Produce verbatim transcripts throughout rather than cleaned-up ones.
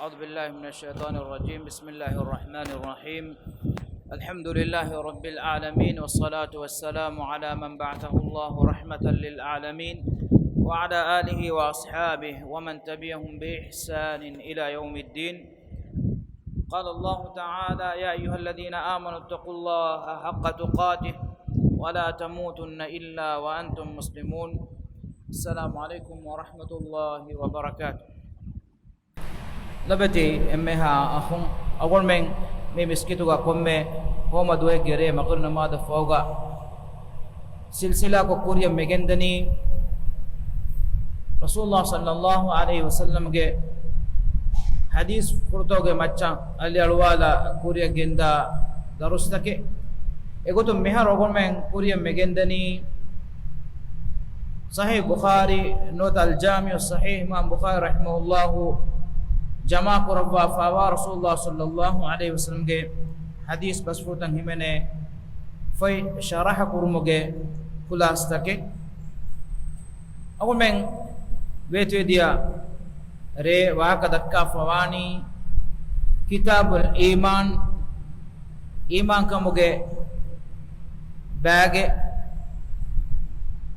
أعوذ بالله من الشيطان الرجيم. بسم الله الرحمن الرحيم. الحمد لله رب العالمين، والصلاة والسلام على من بعثه الله رحمة للعالمين، وعلى آله وأصحابه ومن تبعهم بإحسان إلى يوم الدين. قال الله تعالى: يا أيها الذين آمنوا اتقوا الله حق تقاته ولا تموتن إلا وأنتم مسلمون. السلام عليكم ورحمة الله وبركاته. ލޮބެތި އެންމެހާ އަޚުން، އަޅުގަނޑުމެން މި މިސްކިތުގަ ކޮންމެ ހޯމަ ދުވަހެއްގެ ރޭ މަޣްރިބް ނަމާދަށް ފަހުގަ ސިލްސިލާކޮށް ކުރިއަށް މިގެންދަނީ، ރަސޫލުﷲ ޞައްލަﷲ ޢަލައިހި ވަސައްލަމްގެ ޙަދީޘް ފުރަތަމަގެ މައްޗަށް އަލިއަޅުވާލާ ކުރިއަށް ގެންދާ ދަރުސްތަކެއް. އެގޮތުން މިހާރު އަޅުގަނޑުމެން ކުރިއަށް މިގެންދަނީ، ޞަޙީޙު ބުޚާރީ ނުވަތަ އަލްޖާމިޢުއް ޞަޙީޙު، އިމާމް ބުޚާރީ ރަޙިމަހުﷲ ޖަމާ ކުރައްވާފައިވާ ރަސޫލުﷲ ޞައްލަﷲ ޢަލައިހި ވަސައްލަމްގެ ޙަދީޘް ބަސްފުޅުތައް ހިމެނޭ ފޮތް ޝަރަޙަ ކުރުމުގެ ޚުލާޞަތަކެއް. އަޅުގަނޑުމެން ވޭތުވެދިޔަ ރޭ ވާހަކަ ދައްކާފަވާނީ ކިތާބުލް އީމާން، އީމާންކަމުގެ ބާގެ.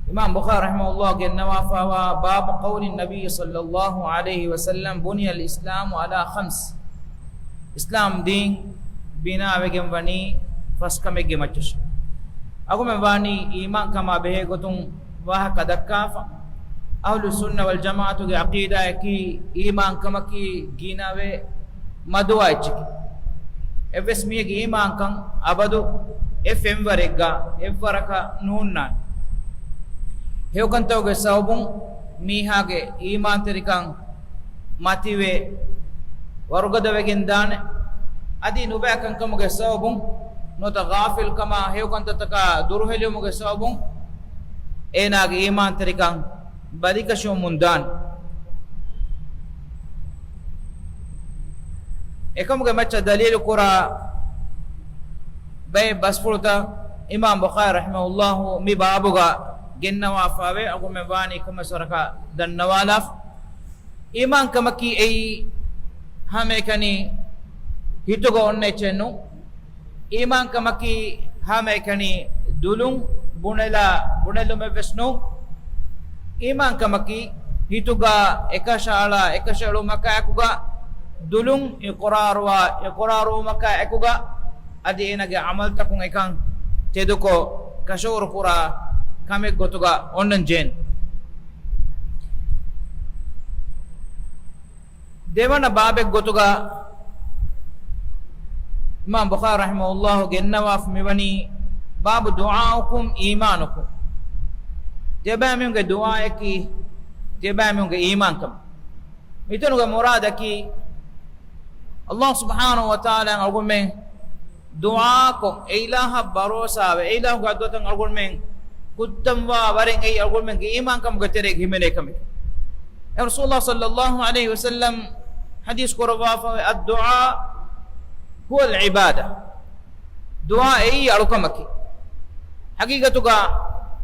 އިމާމް ބުޚާރީ ރަޙިމަހުﷲ ގެންނަވާފައިވާ، باب قول النبي صلى الله عليه وسلم بني الإسلام على خمس. އިސްލާމް ދީން ބިނާވެގެން ވަނީ ފަސް ކަމެއްގެ މައްޗަށް. އަޅުގަނޑުމެން ވާނީ އީމާންކަމާ ބެހޭ ގޮތުން ވާހަކަ ދައްކާފަ. އަހްލުއްސުންނަ ވަލްޖަމާޢަތުގެ ޢަޤީދާއަކީ އީމާންކަމަކީ ގިނަވެ މަދުވާ އެއްޗެކޭ. އެއްވެސް މީހެއްގެ އީމާންކަން އަބަދު އެއް ފެންވަރެއްގަ އެއްވަރަކަށް ނުހުންނާނެ. ހެޔޮކަންތަކުގެ ސަބަބުން މީހާގެ އީމާންތެރިކަން މަތިވެ ވަރުގަދަވެގެން ދާނެ. އަދި ނުބައިކަންކަމުގެ ސަބަބުން ނުވަތަ ޣާފިލްކަމާ ހެޔޮކަންތައްތަކާ ދުރުހެލިވުމުގެ ސަބަބުން އޭނާގެ އީމާންތެރިކަން ބަލިކަށިވަމުން ދާނެ. އެކަމުގެ މައްޗަށް ދަލީލު ކުރާ ބައެއް ބަސްފުޅުތައް އިމާމް ބުޚާރީ ރަޙިމަހުﷲ މި ބާބުގަ ގެންނަވާފައިވޭ. އަޅުގަނޑުމެން ވާނީ ކޮންމެސް ވަރަކަށް ދަންނަވާލާފަ. އީމާންކަމަކީ އެއީ ހަމައެކަނި ހިތުގަ އޮންނަ އެއްޗެއް ނޫން. އީމާންކަމަކީ ހަމައެކަނި ދުލުން ބުނެލާ ބުނެލުމެއްވެސް ނޫން. އީމާންކަމަކީ ހިތުގަ އެކަށައަޅާ އެކަށައެޅުމަކާ އެކުގަ، ދުލުން އިޤްރާރުވާ އިޤްރާރުވުމަކާ އެކުގަ، އަދި އޭނާގެ ޢަމަލުތަކުން އެކަން ތެދުކޮށް ކަށަވަރުކުރާ ކަމެއް ގޮތުގަ އޮންނަން ޖެހޭނެ. ދެވަނަ ބާބެއް ގޮތުގަ އިމާމް ބުޚާރީ ރަޙިމަހުﷲ ގެންނަވާފަ މިވަނީ، باب دعاؤكم إيمانكم. ތިޔަބައިމީހުންގެ ދުޢާއަކީ ތިޔަބައިމީހުންގެ އީމާންކަން. މިތަނުގެ މުރާދަކީ، ﷲ ސުބްޙާނަހޫ ވަތަޢާލާއަށް އަޅުގަނޑުމެން ދުޢާކޮށް، އެ އިލާހަށް ބަރޯސާވެ، އެ އިލާހުގެ ޙަޟްރަތަށް އަޅުގަނޑުމެން ކުއްތަންވާ ވަރެއް އެއީ އަޅުގަނޑުމެންގެ އީމާންކަމުގެ ތެރޭގަ ހިމެނޭ ކަމެކޭ. އެ ރަސޫލުﷲ ޞައްލަﷲ ޢަލައިހި ވަސައްލަމް ޙަދީޘް ކުރައްވާފައިވޭ، الدعاء هو العبادة. ދުޢާ އެއީ އަޅުކަމަކީ. ޙަޤީޤަތުގަ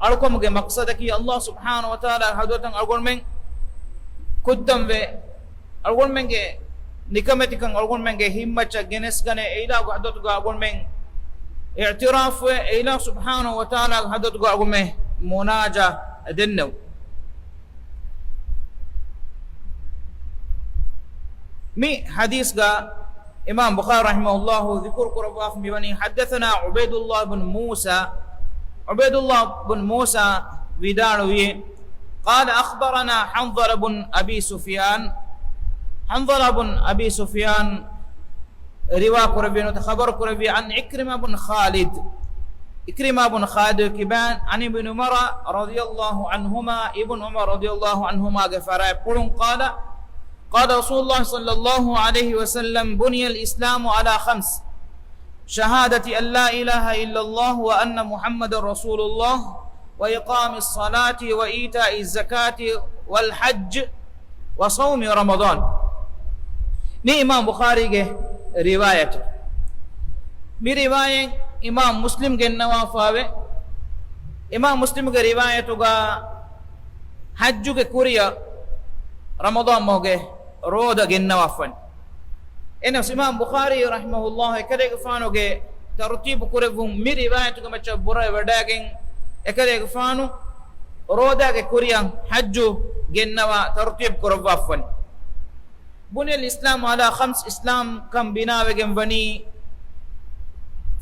އަޅުކަމުގެ މަޤްޞަދަކީ ﷲ ސުބްޙާނަހޫ ވަތަޢާލާގެ ޙަޟްރަތަށް އަޅުގަނޑުމެން ކުއްތަންވެ، އަޅުގަނޑުމެންގެ ނިކަމެތިކަން އަޅުގަނޑުމެންގެ ހިތްމައްޗަށް ގެނެސްގަނެ، އެ އިލާހުގެ ޙަޟްރަތުގަ އަޅުގަނޑުމެން އިޢުތިރާފުވެ، އެ އިލާހު ސުބްޙާނަހޫ ވަތަޢާލާގެ ޙަޟްރަތުގަ އަޅުގަނޑުމެން މުނާޖާ ދެންނެވު. މި ޙަދީޘްގަ އިމާމް ބުޚާރީ ރަޙިމަހުﷲ ޛިކުރު ކުރައްވާފަ މިވަނީ، حدثنا عبيد الله بن موسى، ޢުބައިދުﷲ ބުން މޫސާ ވިދާޅުވި، قال أخبرنا حنظلة بن أبي سفيان، ޙަންޒަލާ ބުން އަބީ ސުފްޔާން ރިވާ ކުރެއްވި ނުވަތަ ޚަބަރު ކުރެއްވި، عن عكرمة بن خالد، ޢިކްރިމާ ބުން ޚާލިދުގެ ކިބައިން، عن ابن عمر رضي الله عنهما، އިބްނު ޢުމަރު ރަޟިޔަﷲ ޢަންހުމާގެ ފަރާތްޕުޅުން، قال، قال رسول الله صلى الله عليه وسلم، بني الإسلام على خمس، شهادة أن لا إله إلا الله وأن محمدا رسول الله، وإقام الصلاة وإيتاء الزكاة والحج وصوم رمضان. މި އިމާމް ބުޚާރީގެ ރިވާޔަތެއް. މި ރިވާޔަތް އިމާމް މުސްލިމް ގެންނަވާފައިވޭ. އިމާމް މުސްލިމްގެ ރިވާޔަތުގަ ޙައްޖުގެ ކުރިއަށް ރަމަޟާން މަހުގެ ރޯދަ ގެންނަވާފައި. އެހެނަސް އިމާމް ބުޚާރީ ރަޙިމަހުﷲ އެކަލޭގެފާނުގެ ތަރުތީބު ކުރެއްވުން މި ރިވާޔަތުގެ މައްޗަށް ބުރަވެވަޑައިގެން، އެކަލޭގެފާނު ރޯދާގެ ކުރިއަށް ޙައްޖު ގެންނަވާ ތަރުތީބު ކުރައްވާފަވަނީ. بني الإسلام على خمس، އިސްލާމްކަން ބިނާވެގެން ވަނީ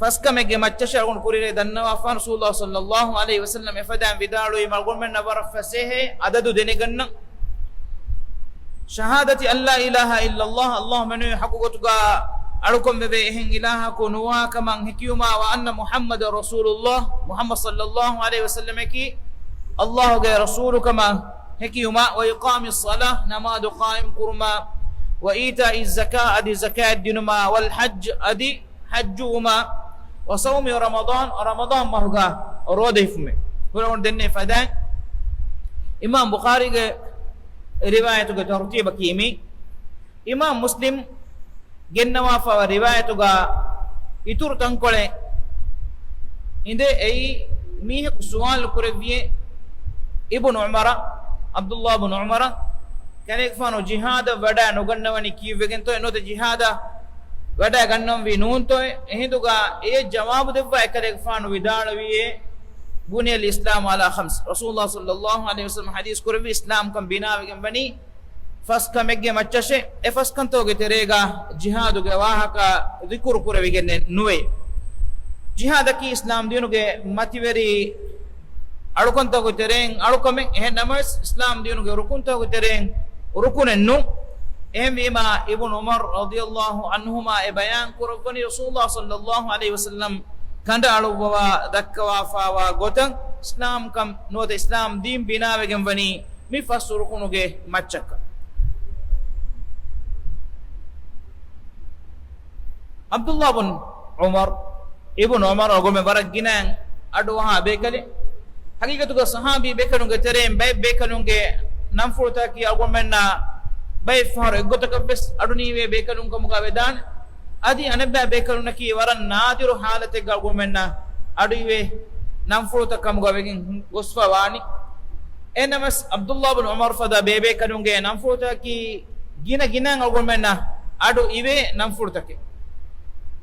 ފަސް ކަމެއްގެ މައްޗަށޭ. އަޅުގަނޑު ކުރިއަރައި ދަންނަވާފާނު، ރަސޫލުﷲ ޞައްލައްލާހު ޢަލައިހި ވަސައްލަމް އެފަދައިން ވިދާޅުވީ، އަޅުގަނޑުމެންނަށް ވަރަށް ފަސޭހައޭ އަދަދު ދެނެގަންނަން. شهادة أن لا إله إلا الله، އައްލާހު މެނުވީ ޙައްޤު ގޮތުގަ އަޅުކަން ވެވޭ އެހެން އިލާހަކު ނުވާ ކަމަށް ހެކިވުމާ، وأن محمدا رسول الله، މުޙައްމަދު ޞައްލައްލާހު ޢަލައިހި ވަސައްލަމަކީ އައްލާހުގެ ރަސޫލު ކަމަށް ހެކިވުމާ، وإقام الصلاة، ނަމާދު ޤާއިމް ކުރުމާ، وإيتاء الزكاة، އަދި ޒަކާތް ދިނުމާ، والحج، އަދި ޙައްޖުވުމާ، وصوم رمضان، ރަމަޟާން މަހުގަ ރޯދަ ހިފުމޭ. ހުރަހުން ދެންނެވި ފަދައިން އިމާމް ބުޚާރީގެ ރިވާޔަތުގެ ތަރުތީބަކީ މި. އިމާމް މުސްލިމް ގެންނަވާފައިވާ ރިވާޔަތުގަ އިތުރު ތަންކޮޅެއް އިނދެ، އެއީ މީހަކު ސުވާލު ކުރެއްވިއޭ އިބުނު ޢުމަރަށް، ޢަބްދުﷲ ބުނު ޢުމަރަށް، ކަލޭގެފާނު ޖިހާދަށް ވަޑައި ނުގަންނަވަނީ ކީއްވެގެންތޯއޭ؟ ނުވަތަ ޖިހާދަށް ވަޑައި ގަންނަވަންވީ ނޫންތޯއޭ؟ އެހިނދުގަ އެޔަށް ޖަވާބު ދެއްވާ އެކަލޭގެފާނު ވިދާޅުވިއޭ، بني الإسلام على خمس، ރަސޫލުﷲ ޞައްލައްލާހު ޢަލައިހި ވަސައްލަމަ ޙަދީޘް ކުރެއްވި އިސްލާމްކަން ބިނާވެގެން ވަނީ ފަސް ކަމެއްގެ މައްޗަށޭ. އެ ފަސް ކަންތަކުގެ ތެރޭގަ ޖިހާދުގެ ވާހަކަ ޛިކުރު ކުރެވިގެންނެއް ނުވޭ. ޖިހާދަކީ އިސްލާމް ދީނުގެ މަތިވެރި އަޅުކަންތަކުގެ ތެރެއިން އަޅުކަމެއް. އެހެން ނަމަވެސް، އިސްލާމް ދީނުގެ ރުކުންތަކުގެ ތެރެއިން ރުކުނެއް ނޫން. އެހެންވީމާ، އިބުނު ޢުމަރު ރަޟިޔަﷲ ޢަންހުމާ އެ ބަޔާން ކުރައްވަނީ ރަސޫލުﷲ ޞައްލައްލާހު ޢަލައިހި ވަސައްލަމް ކަނޑައަޅުއްވަވާ ދައްކަވާފައިވާ ގޮތަށް، އިސްލާމްކަން ނުވަތަ އިސްލާމް ދީން ބިނާވެގެން ވަނީ މި ފަސް ރުކުނުގެ މައްޗަށްކަން. ޢަބްދުﷲ ބުން ޢުމަރު، އިބުނު ޢުމަރު އަޅުގަނޑުމެން ވަރަށް ގިނައިން އަޑުއަހާ ބޭކަލެއް. ޙަޤީޤަތުގަ ޞަޙާބީ ބޭކަލުންގެ ތެރެއިން ބައެއް ބޭކަލުންގެ ނަންފުޅުތަކަކީ އަޅުގަނޑުމެންނާ ބައެއް ފަހަރު އެއްގޮތަކަށްވެސް އަޑު ނީވޭ ބޭކަލުން ކަމުގަ ވެދާނެ. އަދި އަނެއްބައި ބޭކަލުންނަކީ ވަރަށް ނާދިރު ޙާލަތެއްގަ އަޅުގަނޑުމެންނަށް އަޑުއިވޭ ނަންފުޅުތައް ކަމުގަ ވެގެން ގޮސްފަ ވާނީ. އެހެންނަމަވެސް، ޢަބްދުﷲ ބުން ޢުމަރު ފަދަ ބޭބޭކަލުންގެ ނަންފުޅުތަކަކީ ގިނަ ގިނައިން އަޅުގަނޑުމެންނަށް އަޑު އިވޭ ނަންފުޅުތަކެއް.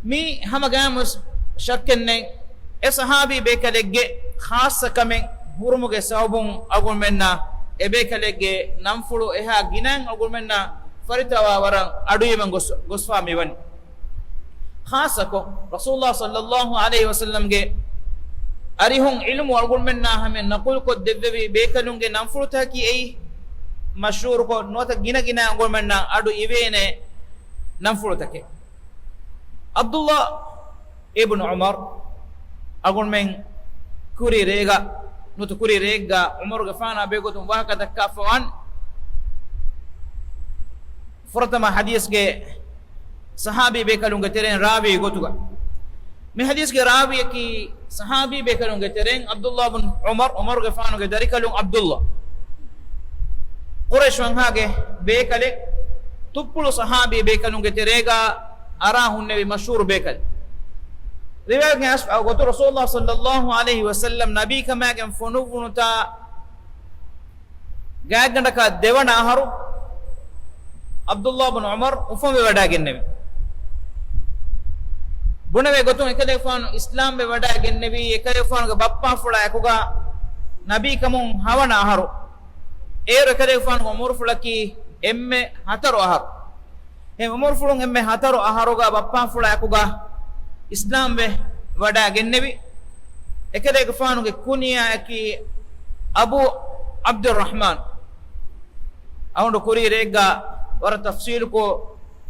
މީ ހަމަ ގައިމުވެސް ޝައްކެއް ނެތް، އެ ޞަޙާބީ ބޭކަލެއްގެ ޚާއްޞަ ކަމެއް ހުރުމުގެ ސަބަބުން އަޅުގަނޑުމެންނަށް އެ ބޭކަލެއްގެ ނަންފުޅު އެހާ ގިނައިން އަޅުގަނޑުމެންނަށް ފަރިތަވާ ވަރަށް އަޑުއިވެން ގޮސް، ގޮސްފާ މިވަނީ. ޚާއްޞަކޮށް، ރަސޫލުﷲ ޞައްލައްލާހު ޢަލައިހި ވަސައްލަމްގެ އަރިހުން ޢިލްމު އަޅުގަނޑުމެންނާ ހަމަޔަށް ނަޤުލުކޮށް ދެއްވެވި ބޭކަލުންގެ ނަންފުޅުތަކަކީ އެއީ މަޝްހޫރުކޮށް، ނުވަތަ ގިނަ ގިނަ އަޅުގަނޑުމެންނަށް އަޑު އިވޭނެ ނަންފުޅުތަކެއް. ޢަބްދުﷲ އިބްނު ޢުމަރު އަޅުގަނޑުމެން ކުރީ ރޭގަ، ނުވަތަ ކުރީ ރެއެއްގަ ޢުމަރުގެފާނާ ބެހޭގޮތުން ވާހަކަ ދައްކާފަވާން. ފުރަތަމަ ޙަދީޘްގެ ޞަޙާބީ ބޭކަލުންގެ ތެރެއިން ރާވީ ގޮތުގަ. މި ޙަދީޘްގެ ރާވީއަކީ ޞަޙާބީ ބޭކަލުންގެ ތެރެއިން ޢަބްދުﷲ ބުން ޢުމަރު، ޢުމަރުގެފާނުގެ ދަރިކަލުން ޢަބްދުﷲ. ޤުރައިޝް ވަންހާގެ ބޭކަލެއް، ތުއްޕުޅު ޞަޙާބީ ބޭކަލުންގެ ތެރޭގަ އަރާ ހުންނެވި މަޝްހޫރު ބޭކަލެއް. ރިވާޔަތްގެ އަސް، އަ، ގޮތު ރަސޫލުﷲ ޞައްލައްލާހު ޢަލައިހި ވަސައްލަމް ނަބީކަމާގެން ފޮނުއްވުނުތާ ގާތްގަނޑަކަށް ދެވަނަ އަހަރު ޢަބްދުﷲ ބުން ޢުމަރު އުފަންވެވަޑައިގެންނެވި. ބުނެވޭ ގޮތުން އެކަލޭގެފާނު އިސްލާމްވެ ވަޑައިގެންނެވީ، އެކަލޭގެފާނުގެ ބައްޕާފުޅާ އެކުގަ ނަބީކަމުން ހަވަނަ އަހަރު. އޭރު އެކަލޭގެފާނުގެ އުމުރުފުޅަކީ އެންމެ ހަތަރު އަހަރު. އެ އުމުރުފުޅުން އެންމެ ހަތަރު އަހަރުގަ ބައްޕާފުޅާ އެކުގަ އިސްލާމްވެ ވަޑައިގެންނެވި. އެކަލޭގެފާނުގެ ކުނިޔާއަކީ އަބޫ ޢަބްދުއްރަޙްމާން. އަޅުގަނޑު ކުރީ ރެއެއްގަ ވަރަށް ތަފްޞީލުކޮށް،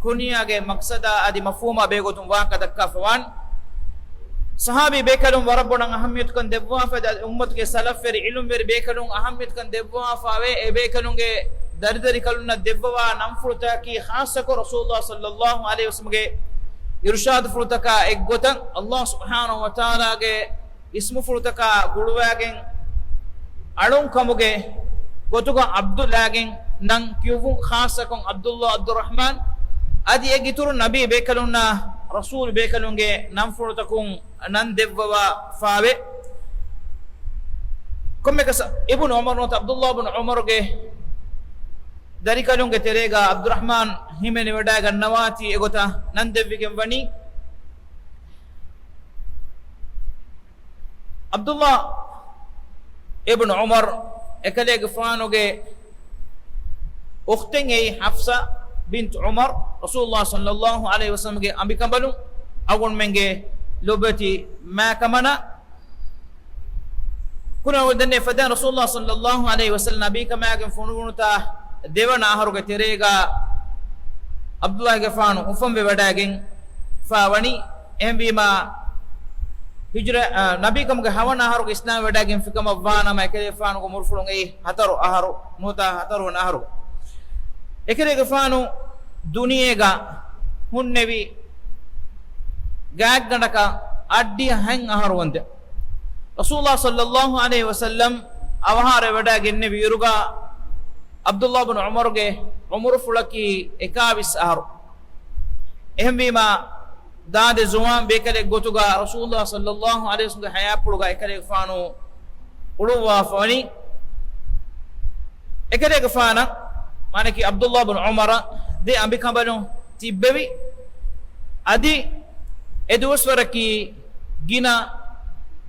ކުނިޔާގެ މަޤްޞަދާ އަދި މަފްހޫމާ ބެހޭގޮތުން ވާހަކަ ދައްކާފަވާން. ޞަޙާބީ ބޭކަލުން ވަރަށް ބޮޑަށް އަހައްމިޔަތުކަން ދެއްވާފައި، އުއްމަތުގެ ސަލަފްވެރި ޢިލްމުވެރި ބޭކަލުން އަހައްމިޔަތުކަން ދެއްވާފައިވޭ. އެ ބޭކަލުންގެ ދަރިދަރިކަލުންނަށް ދެއްވަވާ ނަންފުޅުތަކަކީ ޚާއްޞަކޮށް ރަސޫލުﷲ ޞައްލައްލާހު ޢަލައިހި ވަސައްލަމްގެ އިރުޝާދުފުޅުތަކާ އެއްގޮތަށް، ﷲ ސުބްޙާނަހޫ ވަތަޢާލާގެ އިސްމުފުޅުތަކާ ގުޅުވާގެން އަޅުން ކަމުގެ ގޮތުގަ ޢަބްދު ލާގެން ނަން ކިޔުއްވުން، ޚާއްޞަކޮށް ޢަބްދުﷲ ޢަބްދުއްރަޙްމާން އަދި އޭގެ އިތުރުން ނަބީ ބޭކަލުންނާ ރަސޫލު ބޭކަލުންގެ ނަންފުޅުތަކުން ނަން ދެއްވަވާފާވޭ. ކޮންމެއަކަސް އިބްނު ޢުމަރު ނުވަތަ ޢަބްދުﷲ ބުން ޢުމަރުގެ ދަރިކަލުންގެ ތެރޭގަ ޢަބްދުއްރަޙްމާން ހިމެނިވަޑައިގަންނަވާތީ އެގޮތަށް ނަން ދެއްވިގެން ވަނީ. ޢަބްދުﷲ އިބްނު ޢުމަރު އެކަލޭގެފާނުގެ އުޚްތެއް އެއީ ޙަފްޞާ ބިންތު ޢުމަރު، ރަސޫލުﷲ ޞައްލަﷲ ޢަލައިހި ވަސައްލަމްގެ އަނބިކަނބަލުން، އަޅުގަނޑުމެންގެ ލޮބުވެތި މާކަމަނާ، ކުރިން އަޅުގަނޑު ދެންނެވި ފަދައިން ރަސޫލުﷲ ޞައްލަﷲ ޢަލައިހި ވަސައްލަމް ނަބީކަމާގެން ފޮނުވުނުތާ ދެވަނަ އަހަރުގެ ތެރޭގަ ޢަބްދުﷲގެފާނު އުފަންވެވަޑައިގެންފާވަނީ. އެހެންވީމާ، ހިޖުރަ، އަ، ނަބީކަމުގެ ހަވަނަ އަހަރުގެ އިސްލާމްވެވަޑައިގެންފިކަމަށްވާނަމަ، އެކަލޭގެފާނުގެ އުމުރުފުޅުން އެއީ ހަތަރު އަހަރު ނުވަތަ ހަތަރުވަނަ އަހަރު. އެކަލޭގެފާނު ދުނިޔޭގަ ހުންނެވި ގާތްގަނޑަކަށް އަށްޑިހަ ހަތް އަހަރު ވަންދެން. ރަސޫލުﷲ ޞައްލަﷲ ޢަލައިހި ވަސައްލަމް އަވަހާރަވެވަޑައިގެންނެވި އިރުގަ ޢަބްދުﷲ ބިން ޢުމަރުގެ އުމުރުފުޅަކީ އެކާވީސް އަހަރު. އެހެންވީމާ، ދާދި ޒުވާން ބޭކަލެއް ގޮތުގަ ރަސޫލުﷲ ޞައްލަﷲ ޢަލައިހި ވަސައްލަމްގެ ޙަޔާތްޕުޅުގަ އެކަލޭގެފާނު އުޅުއްވާފަވަނީ. އެކަލޭގެފާނަށް، މާނަކީ ޢަބްދުﷲ ބިން ޢުމަރަށް ދެ އަނބިކަނބަލުން ތިއްބެވި. އަދި އެ ދުވަސްވަރަކީ ގިނަ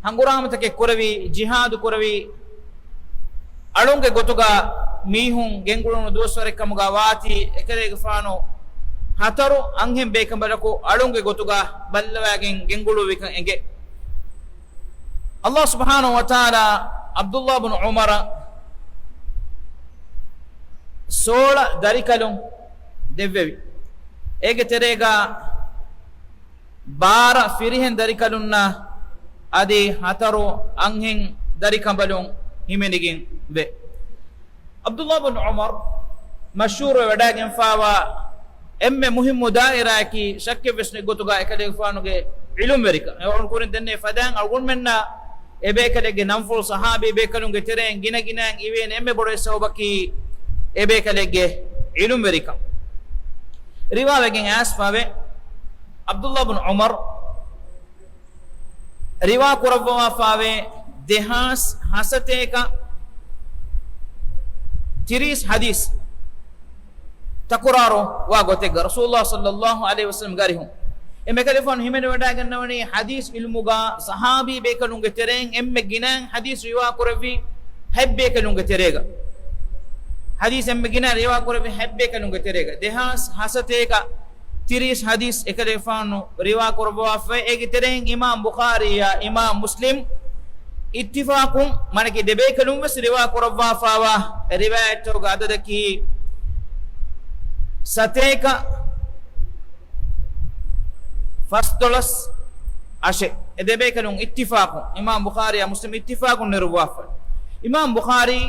ހަނގުރާމަތަކެއް ކުރެވި، ޖިހާދު ކުރެވި، އަޅުންގެ ގޮތުގަ މީހުން ގެންގުޅުނު ދުވަސްވަރެއް ކަމުގަ ވާތީ، އެކަލޭގެފާނު ހަތަރު އަންހެން ބޭކަނބަލަކު އަޅުންގެ ގޮތުގަ ބައްލަވައިގެން ގެންގުޅުއްވިކަން އެނގޭ. ﷲ ސުބްޙާނަހޫ ވަތަޢާލާ ޢަބްދުﷲ ބިން ޢުމަރަށް ސޯޅަ ދަރިކަލުން ދެއްވެވި. އޭގެ ތެރޭގަ ބާރަ ފިރިހެން ދަރިކަލުންނާ އަދި ހަތަރު އަންހެން ދަރިކަނބަލުން ހިމެނިގެން ވޭ. ޢަބްދުﷲ ބިން ޢުމަރު މަޝްހޫރުވެ ވަޑައިގެންފާވާ އެންމެ މުހިއްމު ދާއިރާއަކީ ޝައްކެއްވެސް ނެތް ގޮތުގަ އެކަލޭގެފާނުގެ ޢިލްމުވެރިކަން. އެ ކުރިން ދެންނެވި ފަދައިން އަޅުގަނޑުމެންނަށް އެބޭކަލެއްގެ ނަންފުޅު ޞަޙާބީ ބޭކަލުންގެ ތެރެއިން ގިނަ ގިނައިން އިވޭނެ އެންމެ ބޮޑު އެއް ސަބަބަކީ އެބޭކަލެއްގެ ޢިލްމުވެރިކަން. ރިވާވެގެން އައިސްފަވޭ، ޢަބްދުﷲ ބިން ޢުމަރު ރިވާ ކުރައްވާފަވޭ ދެހާސް ހަސަތޭކަ ތިރީސް ޙަދީޘް ތަކުރާރު ވާ ގޮތެއްގަ ރަސޫލުﷲ ޞައްލަﷲ ޢަލައިހި ވަސައްލަމްގެ އަރިހުން. އެ އެކަލޭގެފާނު ހިމެނިވަޑައިގަންނަވަނީ ޙަދީޘް ޢިލްމުގަ ޞަޙާބީ ބޭކަލުންގެ ތެރެއިން އެންމެ ގިނައިން ޙަދީޘް ރިވާ ކުރެއްވި ހަތް ބޭކަލުންގެ ތެރޭގަ. ޙަދީޘް އެންމެ ގިނައިން ރިވާ ކުރެއްވި ހަތް ބޭކަލުންގެ ތެރޭގަ. ދެހާސް ހަސަތޭކަ ތިރީސް ޙަދީޘް އެކަލޭގެފާނު ރިވާ ކުރައްވާފައި، އޭގެ ތެރެއިން އިމާމް ބުޚާރީއާ އިމާމް މުސްލިމް އިއްތިފާޤުން، މާނަކީ ދެބޭކަލުން ވެސް ރިވާ ކުރައްވާފައިވާ ރިވާޔަތްތަކުގެ އަދަދަކީ ސަތޭކަ ފަސްދޮޅަސް އަށެއް. އެ ދެބޭކަލުން އިއްތިފާޤުން، އިމާމް ބުޚާރީއާ މުސްލިމް އިއްތިފާޤުން ނެރުއްވާފަ. އިމާމް ބުޚާރީ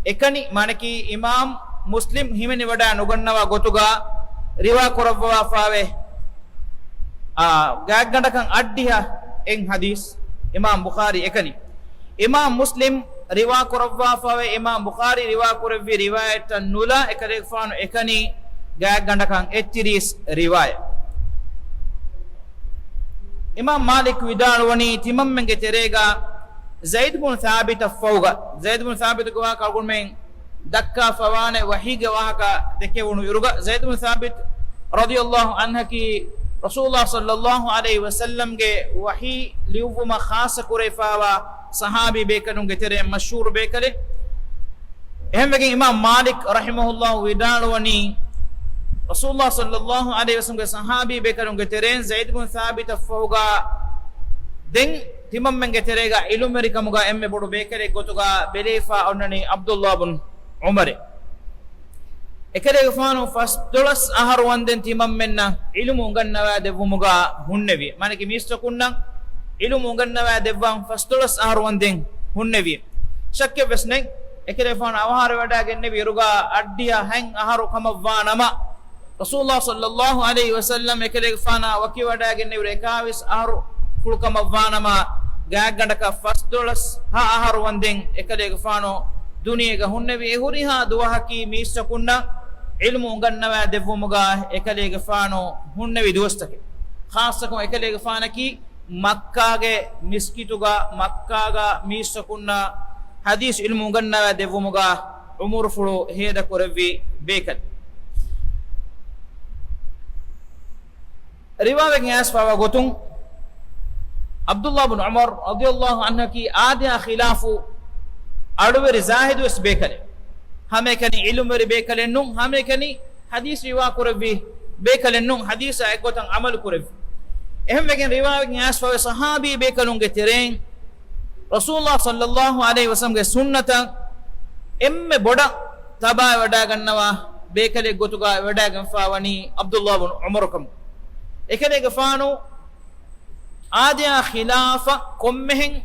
އެކަނި، މާނަކީ އިމާމް މުސްލިމް ހިމެނިވަޑައި ނުގަންނަވާ ގޮތުގަ ރިވާ ކުރައްވާފަވޭ، އާ، ގާތްގަނޑަކަށް އަށްޑިހަ އެއް ޙަދީޘް އިމާމް ބުޚާރީ އެކަނި. އިމާމް މުސްލިމް ރިވާ ކުރައްވާފަވޭ، އިމާމް ބުޚާރީ ރިވާ ކުރެއްވި ރިވާޔަތްތައް ނުލާ އެކަލޭގެފާނު އެކަނި ގާތްގަނޑަކަށް އެއްތިރީސް ރިވާޔަތް. އިމާމް މާލިކް ވިދާޅުވަނީ ތިމަންމެންގެ ތެރޭގަ ޒައިދު ބުން ސާބިތަށް ފަހުގަ، ޒައިދު ބުން ސާބިތުގެ ވާހަކަ އަޅުގަނޑުމެން ދައްކާފަވާނެ ވަޙީގެ ވާހަކަ ދެކެވުނު އިރުގަ، ޒައިދު ބުން ސާބިތު ރަޟިޔަﷲ ޢަންހަކީ ރަސޫލުﷲ ޞައްލަﷲ ޢަލައިހި ވަސައްލަމްގެ ވަޙީ ލިޔުއްވުމަށް ޚާއްޞަ ކުރެވިފައިވާ ޞަޙާބީ ބޭކަލުންގެ ތެރެއިން މަޝްހޫރު ބޭކަލެއް. އެހެންވެގެން އިމާމް މާލިކް ރަޙިމަހުﷲ ވިދާޅުވަނީ، ރަސޫލުﷲ ޞައްލަﷲ ޢަލައިހި ވަސައްލަމްގެ ޞަޙާބީ ބޭކަލުންގެ ތެރެއިން ޒައިދު ބުން ސާބިތަށް ފަހުގަ ދެން ތިމަންމެންގެ ތެރޭގަ ޢިލްމުވެރިކަމުގަ އެންމެ ބޮޑު ބޭކަލެއް ގޮތުގަ ބެލެވިފަ އޮންނަނީ ޢަބްދުﷲ ބުން ޢުމަރެއް. އެކަލޭގެފާނު ފަސްދޮޅަސް އަހަރު ވަންދެން ތިމަންމެންނަށް ޢިލްމު އުނގަންނަވައި ދެއްވުމުގަ ހުންނެވި. މާނަކީ މީސްތަކުންނަށް ޢިލްމު އުނގަންނަވައި ދެއްވަން ފަސްދޮޅަސް އަހަރު ވަންދެން ހުންނެވި. ޝައްކެއްވެސް ނެތް، އެކަލޭގެފާނު އަވަހާރަވެވަޑައިގެންނެވި އިރުގަ އަށްޑިހަ ހަތް އަހަރު ކަމަށްވާ ނަމަ، ރަސޫލުﷲ ޞައްލަﷲ ޢަލައިހި ވަސައްލަމް އެކަލޭގެފާނާ ވަކިވަޑައިގެންނެވި އިރު އެކާވީސް އަހަރު ފުޅުކަމަށްވާނަމަ، ގާތްގަނޑަކަށް ފަސްދޮޅަސް ހަ އަހަރު ވަންދެން އެކަލޭގެފާނު ދުނިޔޭގަ ހުންނެވި. އެ ހުރިހާ ދުވަހަކީ މީސްތަކުންނަށް ޢިލްމު އުނގަންނަވައި ދެއްވުމުގަ އެކަލޭގެފާނު ހުންނެވި ދުވަސްތަކެއް. ޚާއްޞަކޮށް އެކަލޭގެފާނަކީ މައްކާގެ މިސްކިތުގަ މައްކާގަ މީސްތަކުންނަށް ޙަދީޘް ޢިލްމު އުނގަންނަވައި ދެއްވުމުގަ ޢުމުރުފުޅު ހޭދަކުރެއްވި ބޭކަލެއް. ރިވާވެގެން އައިސްފަވާ ގޮތުން، ޢަބްދުﷲ ބުން ޢުމަރު ރަޟިޔަﷲ ޢަންހަކީ އާދަޔާ ޚިލާފު އަޅުވެރި ޒާހިދުވެސް ބޭކަލެއް. ހަމައެކަނި ޢިލްމުވެރި ބޭކަލެއް ނޫން، ހަމައެކަނި ޙަދީޘް ރިވާ ކުރެއްވި ބޭކަލެއް ނޫން، ޙަދީޘާ އެއްގޮތަށް ޢަމަލު ކުރެއްވި. އެހެންވެގެން ރިވާވެގެން އައިސްފަވޭ ޞަޙާބީ ބޭކަލުންގެ ތެރެއިން ރަސޫލާ ޞައްލައްލާހު ޢަލައިހި ވަސައްލަމްގެ ސުންނަތަށް އެންމެ ބޮޑަށް ތަބާވެވަޑައިގަންނަވާ ބޭކަލެއް ގޮތުގަ ވެވަޑައިގެންފާވަނީ ޢަބްދުﷲ ބުން ޢުމަރު ކަމުގަ. އެކަލޭގެފާނު އާދަޔާ ޚިލާފަށް ކޮންމެހެން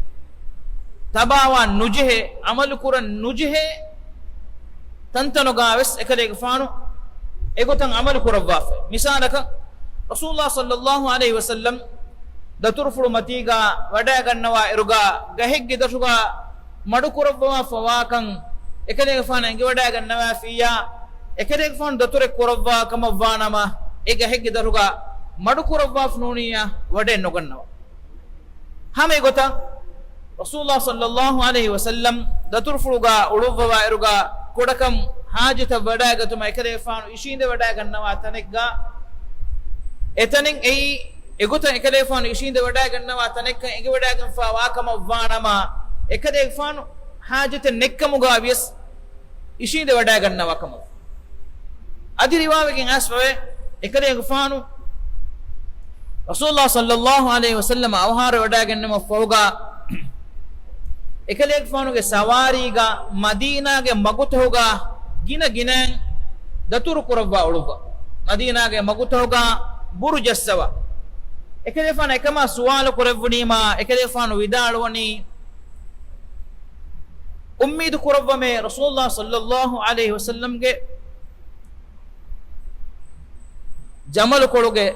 ތަބާވާ ނުޖެހޭ، ޢަމަލު ކުރަން ނުޖެހޭ ތަންތަނުގަވެސް އެކަލޭގެފާނު އެގޮތަށް ޢަމަލު ކުރައްވާފަ. މިސާލަކަށް، ރަސޫލާ ޞައްލައްލާހު ޢަލައިހި ވަސައްލަމް ދަތުރުފުޅު މަތީގަ ވަޑައިގަންނަވާ އިރުގަ ގަހެއްގެ ދަށުގަ މަޑުކުރައްވަވާފަވާކަން އެކަލޭގެފާނު އެނގިވަޑައިގަންނަވާފިއްޔާ، އެކަލޭގެފާނު ދަތުރެއް ކުރައްވާ ކަމަށްވާނަމަ، އެ ގަހެއްގެ ދަށުގަ މަޑުކުރައްވާފަ ނޫނިއްޔާ ވަޑައެއް ނުގަންނަވާ. ހަމަ އެގޮތަށް، ރަސޫލާ ޞައްލައްލާހު ޢަލައިހި ވަސައްލަމް ދަތުރުފުޅުގަ އުޅުއްވަވާ އިރުގަ ކުޑަކަން ޙާޖަތަށް ވަޑައިގަތުމަށް އެކަލޭގެފާނު އިށީނދެވަޑައިގަންނަވާ ތަނެއްގަ، އެތަނެއް އެއީ އެގޮތަށް އެކަލޭގެފާނު އިށީނދެވަޑައިގަންނަވާ ތަނެއްކަން އެނގިވަޑައިގެންފާވާ ކަމަށްވާނަމަ، އެކަލޭގެފާނު ޙާޖަތެއް ނެއްކަމުގަ ވިޔަސް އިށީނދެވަޑައިގަންނަވާ ކަމަށް. އަދި ރިވާވެގެން އައިސްފަވޭ، އެކަލޭގެފާނު ރަސޫލާ ޞައްލައްލާހު ޢަލައިހި ވަސައްލަމަ އަވަހާރަވެވަޑައިގެންނެވުމަށްފަހުގަ، އެކަލޭގެފާނުގެ ސަވާރީގަ މަދީނާގެ މަގުތަހުގަ ގިނަ ގިނައިން ދަތުރު ކުރައްވާ އުޅުއްވާ. މަދީނާގެ މަގުތަހުގަ ބުރު ޖައްސަވާ. އެކަލޭގެފާނު އެކަމާ ސުވާލު ކުރެއްވުނީމާ، އެކަލޭގެފާނު ވިދާޅުވަނީ، އުއްމީދު ކުރައްވަމޭ، ރަސޫލުﷲ ޞައްލައްލާހު ޢަލައިހި ވަސައްލަމްގެ ޖަމަލުކޮޅުގެ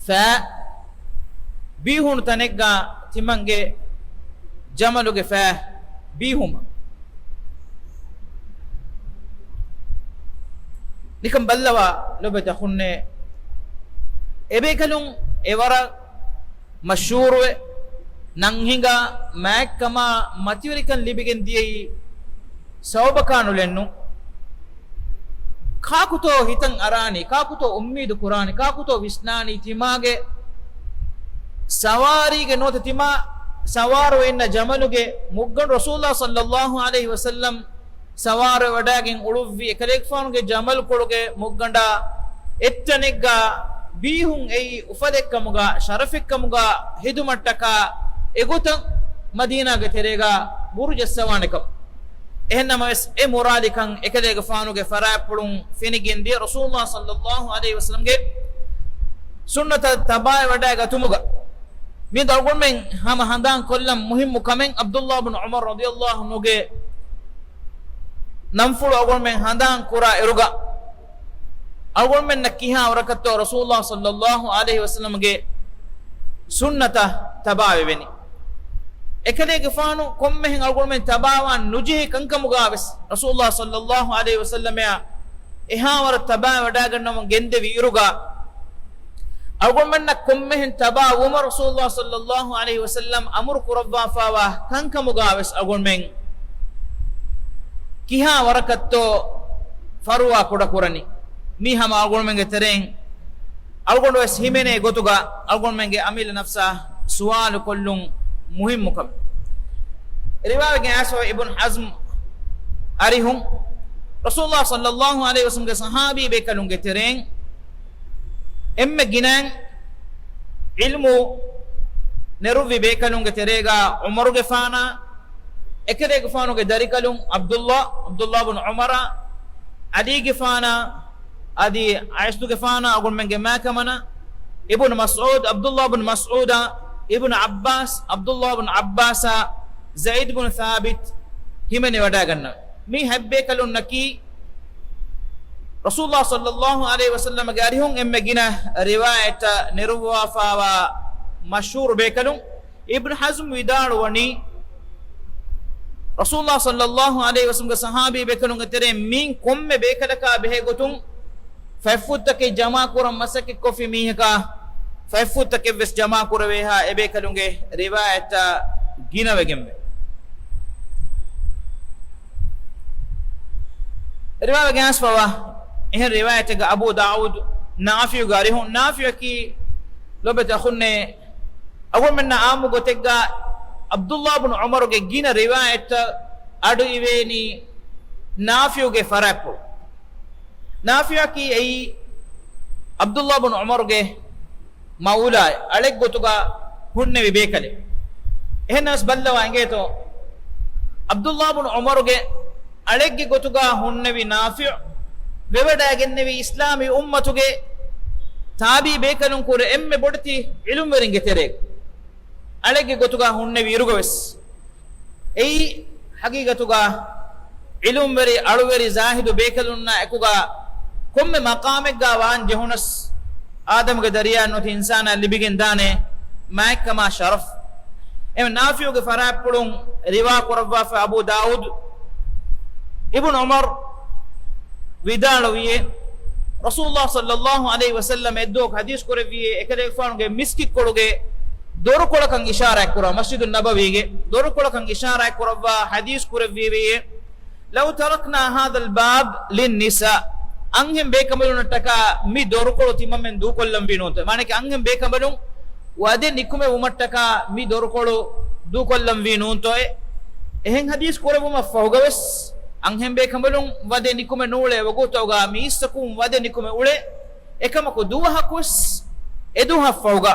ފައި ބީހުނު ތަނެއްގަ ތިމަންގެ ޖަމަލުގެ ފައި ބީހުމަށް. ނިކަން ބައްލަވާ ލޮބުވެތި އަޚުންނޭ، އެބޭކަލުން އެވަރަށް މަޝްހޫރުވެ، ނަން ހިނގާ، މާތްކަމާ މަތިވެރިކަން ލިބިގެން ދިޔައީ ސަބަބަކާ ނުލެއްނު. ކާކުތޯ ހިތަށް އަރާނީ، ކާކުތޯ އުއްމީދު ކުރާނީ، ކާކުތޯ ވިސްނާނީ ތިމާގެ ސަވާރީގެ ނުވަތަ ތިމާ ސަވާރުވެ އިންނަ ޖަމަލުގެ މުއްގަނޑު ރަސޫލާ ޞައްލައްލާހު ޢަލައިހި ވަސައްލަމް ސަވާރުވެވަޑައިގެން އުޅުއްވި އެކަލޭގެފާނުގެ ޖަމަލުކޮޅުގެ މުއްގަނޑާ އެއްތަނެއްގަ ބީހުން އެއީ އުފަލެއްކަމުގަ، ޝަރަފެއްކަމުގަ ހެދުމަށްޓަކާ އެގޮތަށް މަދީނާގެ ތެރޭގަ ބުރު ޖައްސަވާނެކަން. އެހެންނަމަވެސް، އެ މުރާދަކަން އެކަލޭގެފާނުގެ ފަރާތްޕުޅުން ފެނިގެންދިޔަ ރަސޫލުﷲ ޞައްލައްލާހު ޢަލައިހި ވަސައްލަމްގެ ސުންނަތަށް ތަބާވެވަޑައިގަތުމުގަ މި އަޅުގަނޑުމެން ހަމަ ހަނދާން ކޮށްލަން މުހިއްމު ކަމެއް، ޢަބްދުﷲ ބުން ޢުމަރު ރަޟިޔަﷲ ޢަންހުގެ ނަންފުޅު އަޅުގަނޑުމެން ހަނދާން ކުރާ އިރުގަ، އަޅުގަނޑުމެންނަށް ކިހާ ވަރަކަށްތޯ ރަސޫލުﷲ ޞައްލައްލާހު ޢަލައިހި ވަސައްލަމްގެ ސުންނަތަށް ތަބާވެވެނީ. އެކަލޭގެފާނު ކޮންމެހެން އަޅުގަނޑުމެން ތަބާވާން ނުޖެހޭ ކަންކަމުގަ ވެސް ރަސޫލުﷲ ޞައްލައްލާހު ޢަލައިހި ވަސައްލަމައާ އެހާވަރަށް ތަބާވެވަޑައިގަންނަވަން ގެންދެވި އިރުގަ، އަޅުގަނޑުމެންނަށް ކޮންމެހެން ތަބާވުމަށް ރަސޫލުﷲ ޞައްލައްލާހު ޢަލައިހި ވަސައްލަމް އަމުރު ކުރައްވާފާވާ ކަންކަމުގަ ވެސް އަޅުގަނޑުމެން ކިހާ ވަރަކަށްތޯ ފަރުވާ ކުޑަކުރަނީ؟ މީ ހަމަ އަޅުގަނޑުމެންގެ ތެރެއިން އަޅުގަނޑު ވެސް ހިމެނޭ ގޮތުގަ އަޅުގަނޑުމެންގެ އަމިއްލަ ނަފްސާ ސުވާލު ކޮށްލުން މުހިއްމު ކަމެއް. ރިވާވެގެން އައިސްފަވޭ އިބްނު ޙަޒްމް އަރިހުން ރަސޫލުﷲ ޞައްލައްލާހު ޢަލައިހި ވަސައްލަމްގެ ޞަޙާބީ ބޭކަލުންގެ ތެރެއިން އެންމެ ގިނައިން ޢިލްމު ނެރުއްވި ބޭކަލުންގެ ތެރޭގަ ޢުމަރުގެފާނާ، އެކަލޭގެފާނުގެ ދަރިކަލުން ޢަބްދުﷲ، ޢަބްދުﷲ ބުން ޢުމަރާ، ޢަލީގެފާނާ، އަދި ޢައިޝަތުގެފާނާ، އަޅުގަނޑުމެންގެ މާކަމަނާ، އިބްނު މަސްޢޫދު، ޢަބްދުﷲ ބުން މަސްޢޫދާ، އިބްނު ޢައްބާސް، ޢަބްދުﷲ ބުން ޢައްބާސާ، ޒައިދު ބުން ޘާބިތު ހިމެނިވަޑައިގަންނަވަ. މި ހަތް ބޭކަލުންނަކީ ރަސޫލުﷲ ޞައްލައްލާހު ޢަލައިހި ވަސައްލަމްގެ އަރިހުން އެންމެ ގިނަ ރިވާޔަތްތައް ނެރުއްވާފާވާ މަޝްހޫރު ބޭކަލުން. އިބްނު ޙަޒްމް ވިދާޅުވަނީ، ރަސޫލުﷲ ޞައްލައްލާހު ޢަލައިހި ވަސައްލަމްގެ ޞަޙާބީ ބޭކަލުންގެ ތެރެއިން މިއިން ކޮންމެ ބޭކަލަކާ ބެހޭ ގޮތުން ފަތްފުށްތަކެއް ޖަމާކުރަން މަސައްކަތްކޮށްފި މީހަކާ، ފަތްފުށްތަކެއްވެސް ޖަމާކުރެވޭހާ އެބޭކަލުންގެ ރިވާޔަތްތައް ގިނަވެގެންވޭ. ރިވާވެގެން އައިސްފަވާ އެހެން ރިވާޔަތެއްގަ އަބޫ ދާއޫދު ނާފިޢުގެ އަރިހުން. ނާފިޢަކީ ލޮބެތި އަޚުންނޭ، އަޅުގަނޑުމެންނަށް ޢާއްމު ގޮތެއްގަ ޢަބްދުﷲ ބުނު ޢުމަރުގެ ގިނަ ރިވާޔަތްތައް އަޑު އިވޭނީ ނާފިޢުގެ ފަރާތްޕުޅު. ނާފިޢަކީ އެއީ ޢަބްދުﷲ ބުނު ޢުމަރުގެ މައުލާ، އަޅެއްގޮތުގަ ހުންނެވި ބޭކަލެއް. އެހެންނަމަވެސް ބައްލަވާ އެނގޭތޯ، ޢަބްދުﷲ ބުނު ޢުމަރުގެ އަޅެއްގެ ގޮތުގަ ހުންނެވި ނާފިޢު ވެވަޑައިގެންނެވީ އިސްލާމީ އުއްމަތުގެ ތާބިޢީ ބޭކަލުން ކުރެ އެންމެ ބޮޑެތި ޢިލްމުވެރިންގެ ތެރޭގަ. އަޅެއްގެ ގޮތުގަ ހުންނެވި އިރުގަވެސް. އެއީ ޙަޤީޤަތުގަ ޢިލްމުވެރި، އަޅުވެރި، ޒާހިދު ބޭކަލުންނާ އެކުގަ ކޮންމެ މަޤާމެއްގަ ވާން ޖެހުނަސް، އާދަމުގެ ދަރިޔާއިން އޮތީ އިންސާނާ ލިބިގެން ދާނެ މާތްކަމާ ޝަރަފް. އެ ނާފިޢުގެ ފަރާތްޕުޅުން ރިވާ ކުރައްވާފަ އަބޫ ދާއޫދު، އިބްނު ޢުމަރު ވިދާޅުވިއޭ، ރަސޫލުﷲ ޞައްލަﷲ ޢަލައިހި ވަސައްލަމަ އެއްދުވަހަކު ޙަދީޘް ކުރެއްވިއޭ، އެކަލޭގެފާނުގެ މިސްކިތްކޮޅުގެ ދޮރުކޮޅަކަށް އިޝާރާތް ކުރާ، މަސްޖިދުއް ނަބަވީގެ ދޮރުކޮޅަކަށް އިޝާރާތް ކުރައްވާ ޙަދީޘް ކުރެއްވިއޭ، لو تركنا هذا الباب للنساء، އަންހެން ބޭކަނބަލުންނަށްޓަކާ މި ދޮރުކޮޅު ތިމަންމެން ދޫކޮށްލަންވީ ނޫންތޯ؟ މާނައަކީ އަންހެން ބޭކަނބަލުން ވަދެ ނިކުމެވުމަށްޓަކާ މި ދޮރުކޮޅު ދޫކޮށްލަންވީ ނޫންތޯއޭ؟ އެހެން ޙަދީޘް ކުރެއްވުމަށްފަހުގަވެސް އަންހެން ބޭކަނބަލުން ވަދެ ނިކުމެ ނޫޅޭ ވަގުތުގަ މީސްތަކުން ވަދެ ނިކުމެ އުޅޭ އެކަމަކު ދުވަހަކުވެސް އެދުވަހަށްފަހުގަ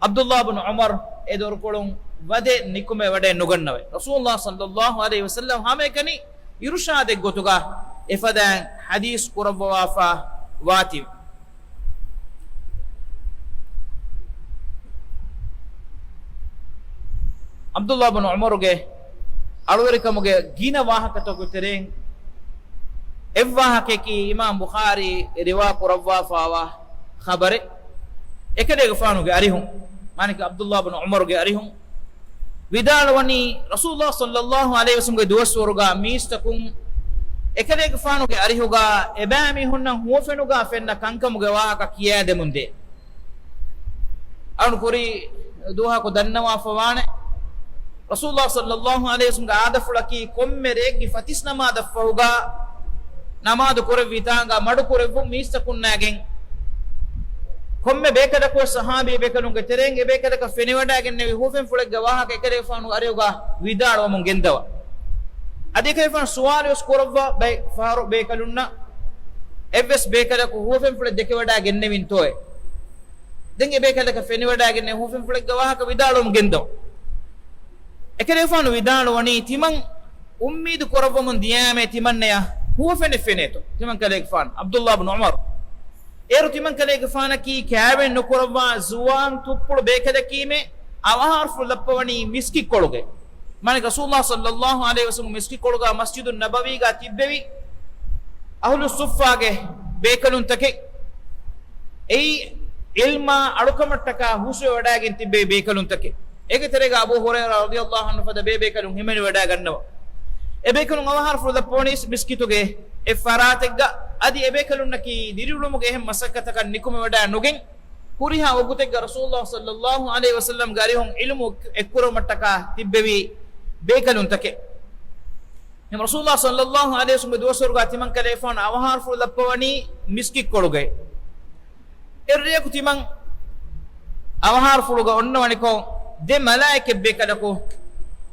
ޢަބްދުﷲ ބުނު ޢުމަރު އެ ދޮރުކޮޅުން ވަދެ ނިކުމެވަޑައެއް ނުގަންނަވައި. ރަސޫލުﷲ ޞައްލަﷲ ޢަލައިހި ވަސައްލަމަ ހަމައެކަނި އިރުޝާދެއްގޮތުގަ އެފަދައިން ޙަދީޘް ކުރައްވަވާފަ ވާތީ. ޢަބްދުﷲ ބުނު ޢުމަރުގެ އަޅުވެރިކަމުގެ ގިނަ ވާހަކަތަކުގެ ތެރެއިން އެއްވާހަކަޔަކީ އިމާމް ބުޚާރީ ރިވާ ކުރައްވާފައިވާ ޚަބަރެއް. އެކަލޭގެފާނުގެ އަރިހުން، މާނައަކީ ޢަބްދުﷲ ބުނު ޢުމަރުގެ އަރިހުން، ވިދާޅުވަނީ، ރަސޫލުﷲ ޞައްލަﷲ ޢަލައިހި ވަސައްލަމަގެ ދުވަސްވަރުގަ މީސްތަކުން އެކަލޭގެފާނުގެ އަރިހުގަ އެބައިމީހުންނަށް ހުވަފެނުގަ ފެންނަ ކަންކަމުގެ ވާހަކަ ކިޔައިދެމުންދޭ. އަޅުން ކުރީ ދުވަހަކު ދަންނަވާފަވާނެ، ރަސޫލުﷲ ޞައްލަﷲ ޢަލައިހި ވަސައްލަމަގެ އާދަފުޅަކީ ކޮންމެ ރެއެއްގެ ފަތިސް ނަމާދަށްފަހުގަ ނަމާދު ކުރެއްވި ތާނގަ މަޑުކުރެއްވުން މީސްތަކުންނާގެން. ކޮންމެ ބޭކަލަކުވެސް ޞަޙާބީ ބޭކަލުންގެ ތެރެއިން އެބޭކަލަކަށް ފެނިވަޑައިގެންނެވި ހުވަފެންފުޅެއްގެ ވާހަކަ އެކަލޭގެފާނު އަރިހުގަ ވިދާޅުވަމުން ގެންދަވާ. އަދި އެކަލޭގެފާނު ސުވާލުވެސް ކުރައްވާ ބައެއް ފަހަރު ބޭކަލުންނަށް، އެއްވެސް ބޭކަލަކު ހުވަފެންފުޅެއް ދެކެވަޑައިގެންނެވިންތޯއޭ؟ ދެން އެބޭކަލަކަށް ފެނިވަޑައިގެންނެވި ހުވަފެންފުޅެއްގެ ވާހަކަ ވިދާޅުވަމުން ގެންދަވާ. އެކަލޭގެފާނު ވިދާޅުވަނީ، ތިމަން އުއްމީދު ކުރައްވަމުން ދިޔައިމޭ ތިމަންނަޔަށް ހުވަފެނެއް ފެނޭތޯ؟ ތިމަން ކަލޭގެފާނު ޢަބްދުﷲ ބުނު ޢުމަރު. އޭރު ތިމަން ކަލޭގެފާނަކީ ކައިވެން ނުކުރައްވާ ޒުވާން ތުއްޕުޅު ބޭކަލަކީމޭ، އަވަހާރަފުޅު ލައްޕަވަނީ މިސްކިތްކޮޅުގައި. މާނައަކީ ރަސޫލުﷲ ޞައްލަﷲ ޢަލައިހި ވަސައްލަމަ މިސްކިތްކޮޅުގަ މަސްޖިދުއް ނަބަވީގަ ތިއްބެވި އަހުލުއް ޞުއްފާގެ ބޭކަލުންތަކެއް. އެއީ ޢިލްމާ އަޅުކަމަށްޓަކާ ހުސްވެވަޑައިގެން ތިއްބެވި ބޭކަލުންތަކެއް. އޭގެ ތެރޭގަ އަބޫ ހުރައިރާ ރަޟިޔަﷲ ޢަންހު ފަދަ ބޭބޭކަލުން ހިމެނިވަޑައިގަންނަވާ. އެބޭކަލުން އަވަހާރަފުޅު ލައްޕަވަނީ މިސްކިތުގެ އެއްފަރާތެއްގަ. އަދި އެބޭކަލުންނަކީ ދިރިއުޅުމުގެ އެހެން މަސައްކަތަކަށް ނިކުމެވަޑައި ނުގެން، ހުރިހާ ވަގުތެއްގަ ރަސޫލުﷲ ޞައްލަﷲ ޢަލައިހި ވަސައްލަމަގެ އަރިހުން ޢިލްމު އެއްކުރުމަށްޓަކާ ތިއްބެވި ބޭކަލުންތަކެއް. އެހެން ރަސޫލުﷲ ޞައްލަﷲ ޢަލައިހި ވަސައްލަމަގެ ދުވަސްވަރުގަ ތިމަން ކަލޭގެފާނު އަވަހާރަފުޅު ލައްޕަވަނީ މިސްކިތްކޮޅުގައި. އެއްރެއަކު ތިމަން އަވަހާރަފުޅުގަ އޮންނަވަނިކޮށް، ދެ މަލާއިކަތް ބޭކަލަކު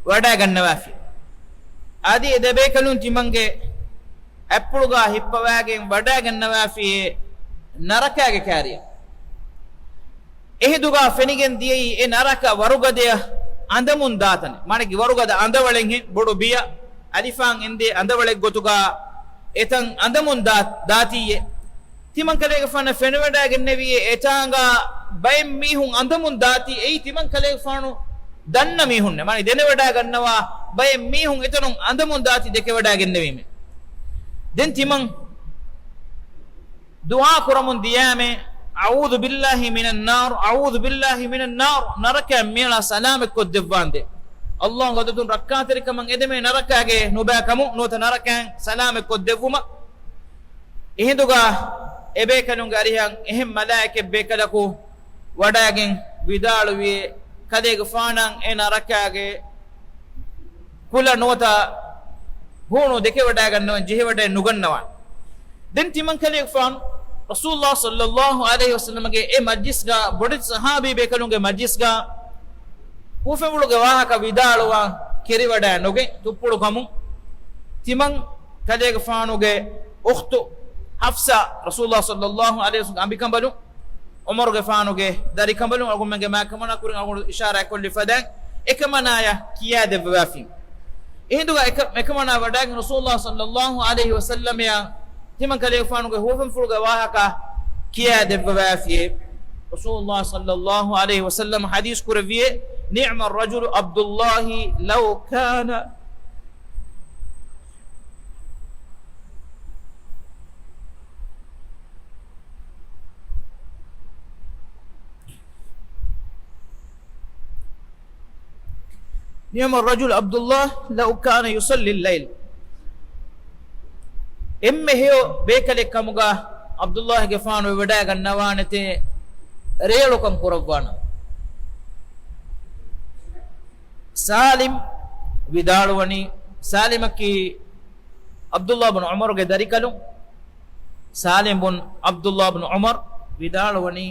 ވަޑައިގަންނަވާފި. އަދި އެ ދެބޭކަލުން ތިމަންގެ އަތްޕުޅުގަ ހިއްޕަވައިގެން ވަޑައިގަންނަވާފި ނަރަކާގެ ކާރިއަށް. އެހިނދުގަ ފެނިގެން ދިޔައީ އެ ނަރަކަ ވަރުގަދަޔަށް އަނދަމުން ދާތަނެއް. މާނައަކީ ވަރުގަދަ އަނދަވަޅެއްހެން ބޮޑު ބިޔަ އަލިފާން އެނދޭ އަނދަވަޅެއްގޮތުގަ އެތަން އަނދަމުން ދާ-، ދާތީއޭ. ތިމަން ކަލޭގެފާނަށް ފެނިވަޑައިގެންނެވިއޭ އެތާނގަ ބައެއް މީހުން އަނދަމުން ދާތީ އެއީ ތިމަން ކަލޭގެފާނު ދަންނަ މީހުންނޭ. މާނައަކީ ދެނެވަޑައިގަންނަވާ ބައެއް މީހުން އެތަނުން އަނދަމުން ދާތީ ދެކެވަޑައިގެންނެވީމޭ. ދެން ތިމަން ދުޢާ ކުރަމުން ދިޔައިމޭ، أعوذ بالله من النار، أعوذ بالله من النار، ނަރަކައިން މިއަޅާ ސަލާމަތްކޮށްދެއްވާނދޭ. ﷲ ގެ ޢަދަދުން ރައްކާތެރިކަމަށް އެދެމޭ ނަރަކާގެ ނުބައިކަމުން ނުވަތަ ނަރަކައިން ސަލާމަތްކޮށްދެއްވުމަށް. އެހިނދުގަ އެބޭކަލުންގެ އަރިހަށް އެހެން މަލާއިކަތް ބޭކަލަކު ވަޑައިގެން ވިދާޅުވި، ކަލޭގެފާނަށް އެ ނަރަކާގެ ކުލަ ނުވަތަ ހޫނު ދެކެވަޑައިގަންނަވަން ޖެހިވަޑައެއް ނުގަންނަވާނެ. ދެން ތިމަން ކަލޭގެފާނު ރަސޫލުﷲ ޞައްލަﷲ ޢަލައިހި ވަސައްލަމަގެ އެ މަޖްލިސްގަ، ބޮޑެތި ޞަޙާބީ ބޭކަލުންގެ މަޖްލިސްގަ ހުވަފެންފުޅުގެ ވާހަކަ ވިދާޅުވާ ކެރިވަޑައެއް ނުގެ ތުއްޕުޅު ކަމުން، ތިމަން ކަލޭގެފާނުގެ އުޚްތު ޙަފްޞާ، ރަސޫލުﷲ ޞައްލަﷲ ޢަލައިހި ވަސައްލަމްގެ އަނބިކަނބަލުން، ޢުމަރުގެފާނުގެ ދަރިކަނބަލުން، އަޅުގަނޑުމެންގެ މާތްކަމަނާ ކުރިން އަޅުގަނޑު އިޝާރާތްކޮށްލި ފަދައިން އެކަމަނާޔަށް ކިޔާދެއްވަވާފިން. އެހިނދުގަ އެކަ-، އެކަމަނާ ވަޑައިގެން ރަސޫލުﷲ ޞައްލަﷲ ޢަލައިހި ވަސައްލަމައަށް ތިމަން ކަލޭގެފާނުގެ ހުވަފެންފުޅުގެ ވާހަކަ ކިޔާދެއްވަވާފިއޭ. ރަސޫލުﷲ ޞައްލަﷲ ޢަލައިހި ވަސައްލަމަ ޙަދީޘް ކުރެއްވިއޭ، نعم الرجل عبد الله لو كان نعم الرجل عبد الله لو كان يصلي الليل. އެންމެ ހެޔޮ ބޭކަލެއް ކަމުގަ ޢަބްދުﷲގެފާނު ވެވަޑައިގަންނަވާނެތޭ، ރޭއަޅުކަން ކުރައްވާނަމަ. ސާލިމް ވިދާޅުވަނީ، ސާލިމަކީ ޢަބްދުﷲ ބުނު ޢުމަރުގެ ދަރިކަލުން، ސާލިމް ބުން ޢަބްދުﷲ ބުނު ޢުމަރު ވިދާޅުވަނީ،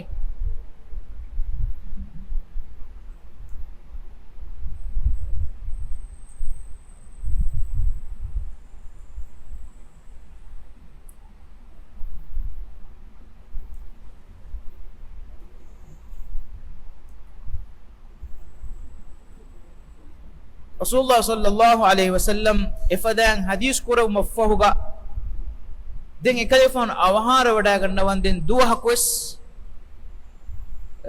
ރަސޫލުﷲ ޞައްލަﷲ ޢަލައިހި ވަސައްލަމް އެފަދައިން ޙަދީޘް ކުރެއްވުމަށްފަހުގަ، ދެން އެކަލޭފާނު އަވަހާރަވެވަޑައިގަންނަވަންދެން ދުވަހަކުވެސް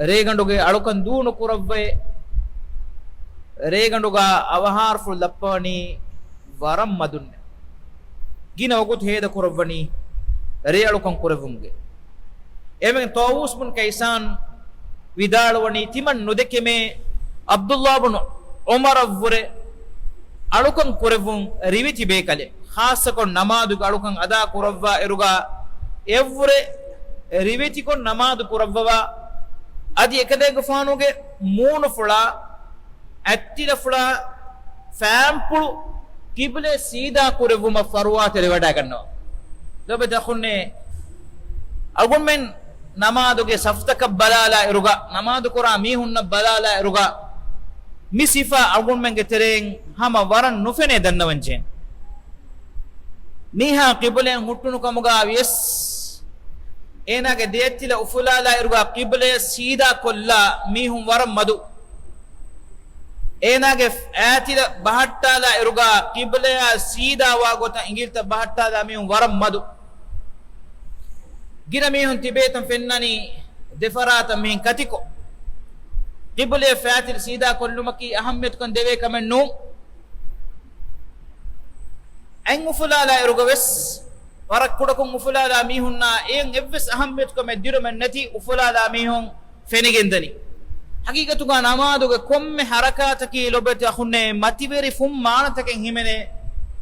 ރޭގަނޑުގެ އަޅުކަން ދޫނުކުރައްވައި، ރޭގަނޑުގަ އަވަހާރަފުޅު ލައްޕަވަނީ ވަރަށް މަދުންނެ. ގިނަ ވަގުތު ހޭދަކުރައްވަނީ ރޭއަޅުކަން ކުރެއްވުމުގެ. އެމެން ޠާވޫސް ބުން ކައިސާން ވިދާޅުވަނީ، ތިމަން ނުދެކެމޭ ޢަބްދުﷲ ބުނު ޢުމަރަށްވުރެ އަޅުކަން ކުރެއްވުން ރިވެތި ބޭކަލެއް، ޚާއްޞަކޮށް ނަމާދުގެ އަޅުކަން އަދާ ކުރައްވާ އިރުގަ އެއަށްވުރެ ރިވެތިކޮށް ނަމާދު ކުރައްވަވާ، އަދި އެކަލޭގެފާނުގެ މޫނުފުޅާ އަތްތިލަފުޅާ ފާންޕުޅު ޤިބްލައަށް ސީދާ ކުރެއްވުމަށް ފަރުވާތެރިވަޑައިގަންނަވާ. ލޯބިވެތި އަޚުންނޭ، އަޅުގަނޑުމެން ނަމާދުގެ ސަފްތަކަށް ބަލާލާ އިރުގަ، ނަމާދު ކުރާ މީހުންނަށް ބަލާލާ އިރުގަ، މި ސިފަ އަޅުގަނޑުމެންގެ ތެރެއިން ހަމަ ވަރަށް ނުފެނޭ ދަންނަވަންޖެހޭ. މީހާ ޤިބުލައިން ހުއްޓުނު ކަމުގަ ވިޔަސް، އޭނާގެ ދެއަތްތިލަ އުފުލާލާ އިރުގަ ޤިބުލައަށް ސީދާ ކޮށްލާ މީހުން ވަރަށް މަދު. އޭނާގެ އަތްތިލަ ބަހައްޓާލާ އިރުގަ ޤިބުލައަށް ސީދާވާ ގޮތަށް އިނގިލިތައް ބަހައްޓާލާ މީހުން ވަރަށް މަދު. ގިނަ މީހުން ތިބޭތަން ފެންނަނީ ދެފަރާތަށް މިހެން ކަތިކޮށް. ޤިބުލައަށް އަތްތިލަ ސީދާ ކޮށްލުމަކީ އަހައްމިޔަތުކަން ދެވޭ ކަމެއް ނޫން. އަތް އުފުލާލާ އިރުގަ ވެސް ވަރަށް ކުޑަކޮށް އުފުލާލާ މީހުންނާ އެއަށް އެއްވެސް އަހައްމިޔަތުކަމެއް ދިރުމެއް ނެތި އުފުލާލާ މީހުން ފެނިގެންދަނީ. ހަގީގަތުގަ ނަމާދުގެ ކޮންމެ ޙަރަކާތަކީ ލޮބުވެތި އަޚުންނޭ މަތިވެރި ފުން މާނަތަކެއް ހިމެނޭ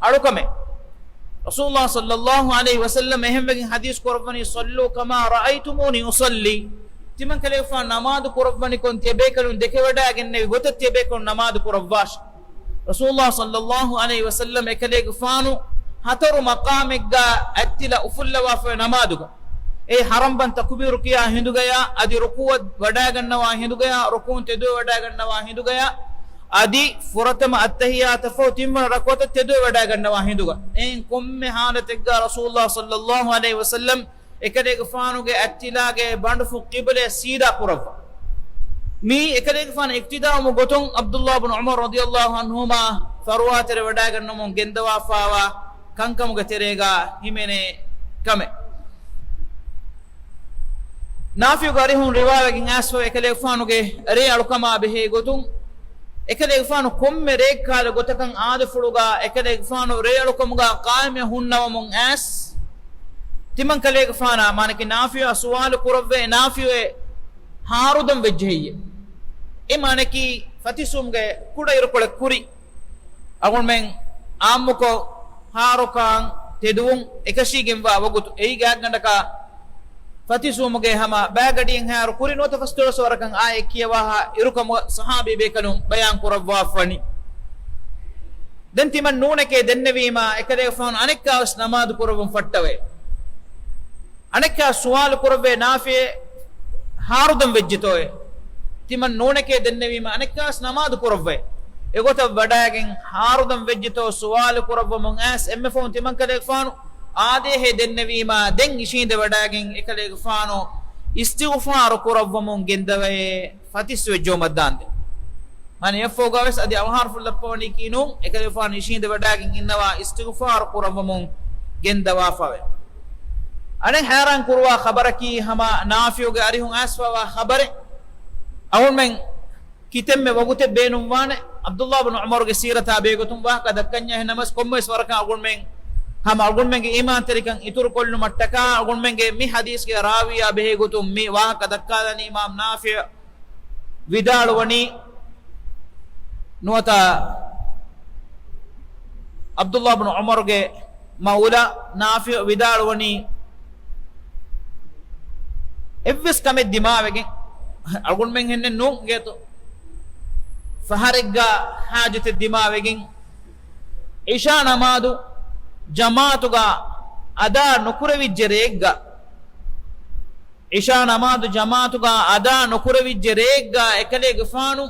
އަޅުކަމެއް. ރަސޫލުﷲ ޞައްލަﷲ ޢަލައިހި ވަސައްލަމް އެހެންވެގެން ޙަދީޘް ކުރައްވަނީ، صلوا كما رأيتموني أصلي. ތިމަން ކަލޭގެފާނު ނަމާދު ކުރައްވަނިކޮށް ތިޔަބޭކަލުން ދެކެވަޑައިގެންނެވި ގޮތަށް ތިޔަބޭކަލުން ނަމާދު ކުރައްވާށި. ރަސޫލުﷲ ޞައްލަﷲ ޢަލައިހި ވަސައްލަމް އެކަލޭގެފާނު ހަތަރު މަޤާމެއްގަ އަތްތިލަ އުފުއްލަވާފައި ނަމާދުގަ. އެ ޙަރަމްބަން ތަކުބީރު ކިޔާ ހިނދުގަޔާ، އަދި ރުކޫޢަށް ވަޑައިގަންނަވާ ހިނދުގަޔާ، ރުކޫޢުން ތެދުވެވަޑައިގަންނަވާ ހިނދުގަޔާ، އަދި ފުރަތަމަ އައްތަޙިއްޔާތަށްފަހު ތިންވަނަ ރަކުޢަތަށް ތެދުވެވަޑައިގަންނަވާ ހިނދުގަ. އެއިން ކޮންމެ ޙާލަތެއްގަ ރަސޫލުﷲ ޞައްލަﷲ ޢަލައިހި ވަސައްލަމް އެކަލޭގެފާނުގެ އަތްތިލާގެ ބަނޑުފުށް ޤިބުލައަށް ސީދާ ކުރައްވާ. މީ އެކަލޭގެފާނު އިޤްތިދާވުމުގެ ގޮތުން ޢަބްދުﷲ ބުނު ޢުމަރު ރަޟިޔަﷲ ޢަންހުމާ ފަރުވާތެރިވަޑައިގަންނަވަމުން ގެންދަވާފައިވާ ކަންކަމުގެ ތެރޭގަ ހިމެނޭ ކަމެއް. ނާފިޢުގެ އަރިހުން ރިވާވެގެން އައިސްފަ އެކަލޭގެފާނުގެ ރޭ އަޅުކަމާ ބެހޭ ގޮތުން، އެކަލޭގެފާނު ކޮންމެ ރޭއްކާލަ ގޮތަކަށް އާދަފުޅުގަ އެކަލޭގެފާނު ރޭ އަޅުކަމުގަ ޤާއިމެއް ހުންނަވަމުން އައިސް، ތިމަން ކަލޭގެފާނާ، މާނަކީ ނާފިޢުއާ ސުވާލު ކުރައްވޭ، ނާފިޢުއޭ ހާރުދަން ވެއްޖެ ހެއްޔޭ؟ އެ މާނަކީ ފަތިސުމުގެ ކުޑަ އިރުކޮޅެއް ކުރި އަޅުގަނޑުމެން އާއްމުކޮށް ހާރުކާން ތެދުވުން އެކަށީގެންވާ ވަގުތު އެއީ ގާތްގަނޑަކަށް ފަތިސުވުމުގެ ހަމަ ބައިގަޑިއެއްހާއިރު ކުރި ނުވަތަ ފަސްދޮޅަސް ވަރަކަށް އާއެއް ކިޔަވާހާ އިރުކަމުގަ ޞަޙާބީ ބޭކަލުން ބަޔާން ކުރައްވާފަވަނީ. ދެން ތިމަން ނޫނެކޭ ދެންނެވީމާ، އެކަލޭގެފާނު އަނެއްކާވެސް ނަމާދު ކުރައްވުން ފައްޓަވައޭ. އަނެއްކާ ސުވާލު ކުރައްވޭ، ނާފިޢޭ، ހާރުދަން ވެއްޖެތޯއޭ؟ ތިމަން ނޫނެކޭ ދެންނެވީމަ، އަނެއްކާސް ނަމާދު ކުރައްވައޭ. އެގޮތަށް ވަޑައިގެން ހާރުދަން ވެއްޖެތޯ ސުވާލު ކުރައްވަމުން އައިސް އެންމެ ފަހުން ތިމަން ކަލޭގެފާނު އާދޭހޭ ދެންނެވީމަ، ދެން އިށީނދެ ވަޑައިގެން އެކަލޭގެފާނު އިސްތިޣުފާރު ކުރައްވަމުން ގެންދަވައޭ، ފަތިސް ވެއްޖައުމަށް ދާންދެން. މާނަ އެއަށްފަހުގަވެސް އަދި އަވަހާރަފުޅު ލައްޕަވަނީކީ ނޫން، އެކަލޭގެފާނު އިށީނދެ ވަޑައިގެން އިންނަވާ އިސްތިޣުފާރު ކުރައްވަމުން ގެންދަވާފަވޭ. އަނެއް ހައިރާން ކުރުވާ ޚަބަރަކީ ހަމަ ނާފިޢުގެ އަރިހުން އައިސްފަވާ ޚަބަރެއް. އަހުންމެން ކިތަންމެ ވަގުތެއް ބޭނުންވާނެ، ޢަބްދުﷲ ބިން ޢުމަރުގެ ސީރަތާ ބެހޭގޮތުން ވާހަކަ ދައްކަންޏާ. އެހެންނަމަސް ކޮންމެވެސް ވަރަކަށް އަޅުގަނޑުމެން ހަމަ އަޅުގަނޑުމެންގެ އީމާންތެރިކަން އިތުރުކޮށްލުމަށްޓަކާ، އަޅުގަނޑުމެންގެ މި ޙަދީޘްގެ ރާވީއާ ބެހޭގޮތުން މި ވާހަކަ ދައްކާލަނީ އިމާމް ނާފިޢު ވިދާޅުވަނީ، ނުވަތަ ޢަބްދުﷲ ބިން ޢުމަރުގެ މައުލާ ނާފިޢު ވިދާޅުވަނީ، އެއްވެސް ކަމެއް ދިމާވެގެން، އަޅުގަނޑުމެން ހެންނެއް ނޫން ގޭތޯ، ފަހަރެއްގަ ޙާޖަތެއް ދިމާވެގެން، ޢިޝާ ނަމާދު ޖަމާޢަތުގަ އަދާ ނުކުރެވިއްޖެ ރެއެއްގަ، ޢިޝާ ނަމާދު ޖަމާޢަތުގަ އަދާ ނުކުރެވިއްޖެ ރެއެއްގަ އެކަލޭގެފާނު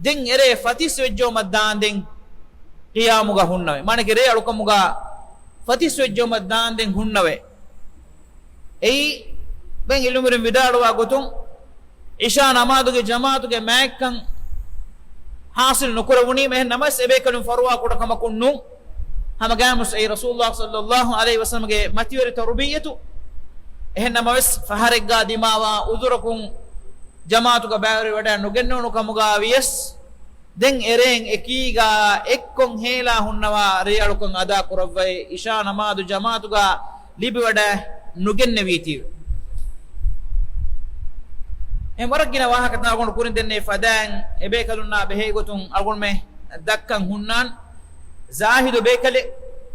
ދެން އެރޭ ފަތިސް ވެއްޖައުމަށް ދާންދެން ޤިޔާމުގަ ހުންނަވައި. މާނައަކީ ރޭ އަޅުކަމުގަ ފަތިސް ވެއްޖައުމަށް ދާންދެން ހުންނަވައި. އެއީ ދެން ޢިލްމުވެރިން ވިދާޅުވާ ގޮތުން، ޢިޝާ ނަމާދުގެ ޖަމާޢަތުގެ މާތްކަން ޙާޞިލް ނުކުރެވުނީމަ، އެހެން ނަމަވެސް އެބޭކަލުން ފަރުވާ ކުޑަ ކަމަކުން ނޫން. ހަމަގައިމުވެސް އެއީ ރަސޫލުﷲ ޞައްލަﷲ ޢަލައިހި ވަސައްލަމްގެ މަތިވެރި ތަރުބިއްޔަތު. އެހެން ނަމަވެސް، ފަހަރެއްގަ ދިމާވާ ޢުޛުރަކުން ޖަމާޢަތުގަ ބައިވެރިވެވަޑައި ނުގެންނެވުނު ކަމުގަ ވިޔަސް، ދެން އެރޭން އެކީގަ އެއްކޮށް ހޭލާ ހުންނަވާ ރޭއަޅުކަން އަދާ ކުރައްވައި، ޢިޝާ ނަމާދު ޖަމާޢަތުގަ ލިބިވަޑައި ނުގެންނެވީތީވެ. އެހެން ވަރަށް ގިނަ ވާހަކަތައް އަޅުގަނޑު ކުރިން ދެންނެވި ފަދައިން، އެބޭކަލުންނާ ބެހޭގޮތުން އަޅުގަނޑުމެން ދައްކަން ހުންނާން. ޒާހިދު ބޭކަލެއް،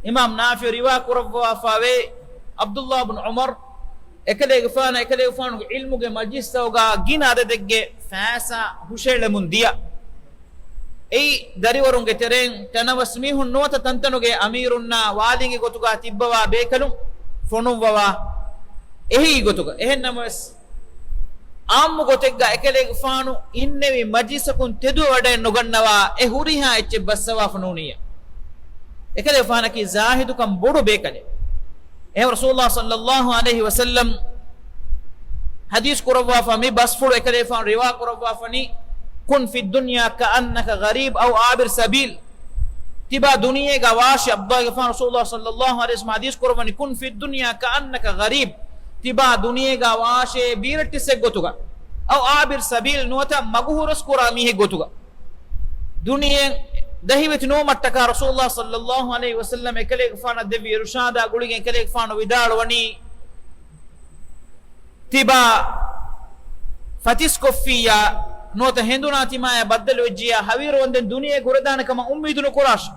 އިމާމް ނާފިޢު ރިވާ ކުރައްވާފަވޭ، ޢަބްދުﷲ ބިން ޢުމަރު އެކަލޭގެފާނަށް، އެކަލޭގެފާނުގެ ޢިލްމުގެ މަޖިލިސްތަކުގަ ގިނަ އަދަދެއްގެ ފައިސާ ހުށައެޅެމުން ދިޔަ. އެއީ ދަރިވަރުންގެ ތެރެއިން ތަނަވަސް މީހުން ނުވަތަ ތަންތަނުގެ އަމީރުންނާ ވާލީގެ ގޮތުގަ ތިއްބަވާ ބޭކަލުން ފޮނުއްވަވާ. އެހީ ގޮތުގަ. އެހެން ނަމަވެސް، އާއްމު ގޮތެއްގަ އެކަލޭގެފާނު އިންނެވި މަޖިލިސަކުން ތެދުވެވަޑައެއް ނުގަންނަވާ އެ ހުރިހާ އެއްޗެއް ބައްސަވާފަ ނޫނިއްޔާ. އެކަލޭގެފާނަކީ ޒާހިދުކަން ބޮޑު ބޭކަލެއް. އެހެން ރަސޫލުﷲ ޞައްލަﷲ ޢަލައިހި ވަސައްލަމް ޙަދީޘް ކުރައްވާފަ މި ބަސްފުޅު އެކަލޭގެފާނު ރިވާ ކުރައްވާފަނީ، "كن في الدنيا كأنك غريب أو عابر سبيل." ތިބާ ދުނިޔޭގަ ވާށޭ، ޢަބްދުﷲގެފާނު ރަސޫލުﷲ ޞައްލަﷲ ޢަލައިހި ވަސައްލަމް ޙަދީޘް ކުރައްވަނީ، "كن في الدنيا كأنك غريب." ތިބާ ދުނިޔޭގަ ވާށޭ ބީރައްޓިއްސެއް ގޮތުގަ، "أو عابر سبيل" ނުވަތަ މަގު ހުރަސް ކުރާ މީހެއް ގޮތުގަ. ދުނިޔެ ދަހިވެތި ނުވުމަށްޓަކާ ރަސޫލުﷲ ޞައްލަﷲ ޢަލައިހި ވަސައްލަމް އެކަލޭގެފާނަށް ދެއްވި އިރުޝާދާ ގުޅިގެން އެކަލޭގެފާނު ވިދާޅުވަނީ، ތިބާ ފަތިސްކޮށްފިއްޔާ ނުވަތަ ހެނދުނާ ތިމާޔާ ބައްދަލުވެއްޖިއްޔާ، ހަވީރު ވަންދެން ދުނިޔޭގަ ހުރެދާނެ ކަމަށް އުއްމީދު ނުކުރާށޭ.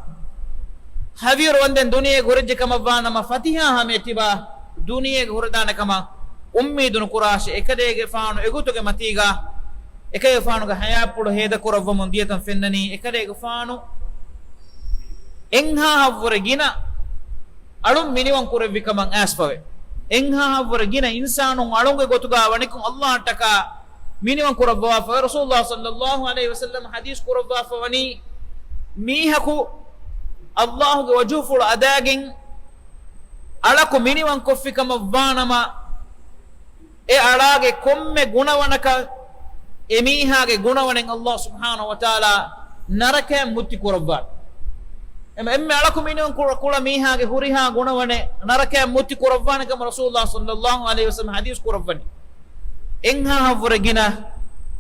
ހަވީރު ވަންދެން ދުނިޔޭގަ ހުރެއްޖެ ކަމަށްވާނަމަ، ފަތިހާ ހަމަޔަށް ތިބާ ދުނިޔޭގަ ހުރެދާނެ ކަމަށް އުއްމީދު ނުކުރާށޭ. އެކަލޭގެފާނު އެގޮތުގެ މަތީގަ، އެކަލޭގެފާނުގެ ޙަޔާތްޕުޅު ހޭދަކުރައްވަމުން ދިޔަތަން ފެންނަނީ، އެކަލޭގެފާނު އެއްހާހަށްވުރެ ގިނަ އަޅުން މިނިވަން ކުރެއްވި ކަމަށް އައިސްފަވޭ. އެއްހާހަށްވުރެ ގިނަ އިންސާނުން އަޅުންގެ ގޮތުގަ ވަނިކޮށް ﷲ އަށްޓަކާ މިނިވަން ކުރައްވާފަވޭ. ރަސޫލުﷲ ޞައްލަﷲ ޢަލައިހި ވަސައްލަމް ޙަދީޘް ކުރައްވާފަ ވަނީ، މީހަކު ﷲގެ ވަޖުހުފުޅު އަދާގެން އަޅަކު މިނިވަން ކޮށްފި ކަމަށް ވާނަމަ، އެ އަޅާގެ ކޮންމެ ގުނަވަނަކަށް އެ މީހާގެ ގުނަވަނެއް ﷲ ސުބްޙާނަހޫ ވަތަޢާލާ ނަރަކަޔަށް މުއްތި ކުރައްވާނެ. އެމަ އެންމެ އަޅަކު މިނިވަން ކުޅަ، ކުޅަ މީހާގެ ހުރިހާ ގުނަވަނެއް ނަރަކަޔަށް މުއްތި ކުރައްވާނެ ކަމަށް ރަސޫލުﷲ ޞައްލަﷲ ޢަލައިހި ވަސައްލަމް ޙަދީޘް ކުރައްވަނީ. އެއްހާހަށްވުރެ ގިނަ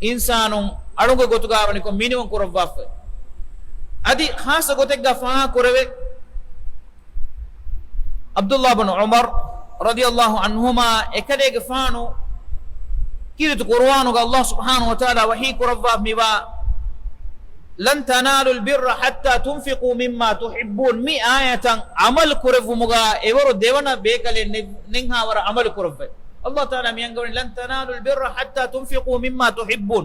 އިންސާނުން އަޅުންގެ ގޮތުގަ ވަނިކޮށް މިނިވަން ކުރައްވާފަ. އަދި ޚާއްޞަ ގޮތެއްގަ ފާހަގަ ކުރެވޭ، ޢަބްދުﷲ ބިން ޢުމަރު ރަޟިޔަﷲ ޢަންހުމާ އެކަލޭގެފާނު ކީރިތި ޤުރުއާނުގަ ﷲ ސުބްޙާނަހޫ ވަތަޢާލާ ވަޙީ ކުރައްވާ މިވާ، "لن تنالوا البر حتى تنفقوا مما تحبون" މި އާޔަތަށް ޢަމަލު ކުރެއްވުމުގަ އެވަރު ދެވަނަ ބޭކަލެއް ނެ-، ނެތްހާވަރަށް ޢަމަލު ކުރައްވައި. ﷲ ތަޢާލާ މި އަންގަވަނީ، "لن تنالوا البر حتى تنفقوا مما تحبون."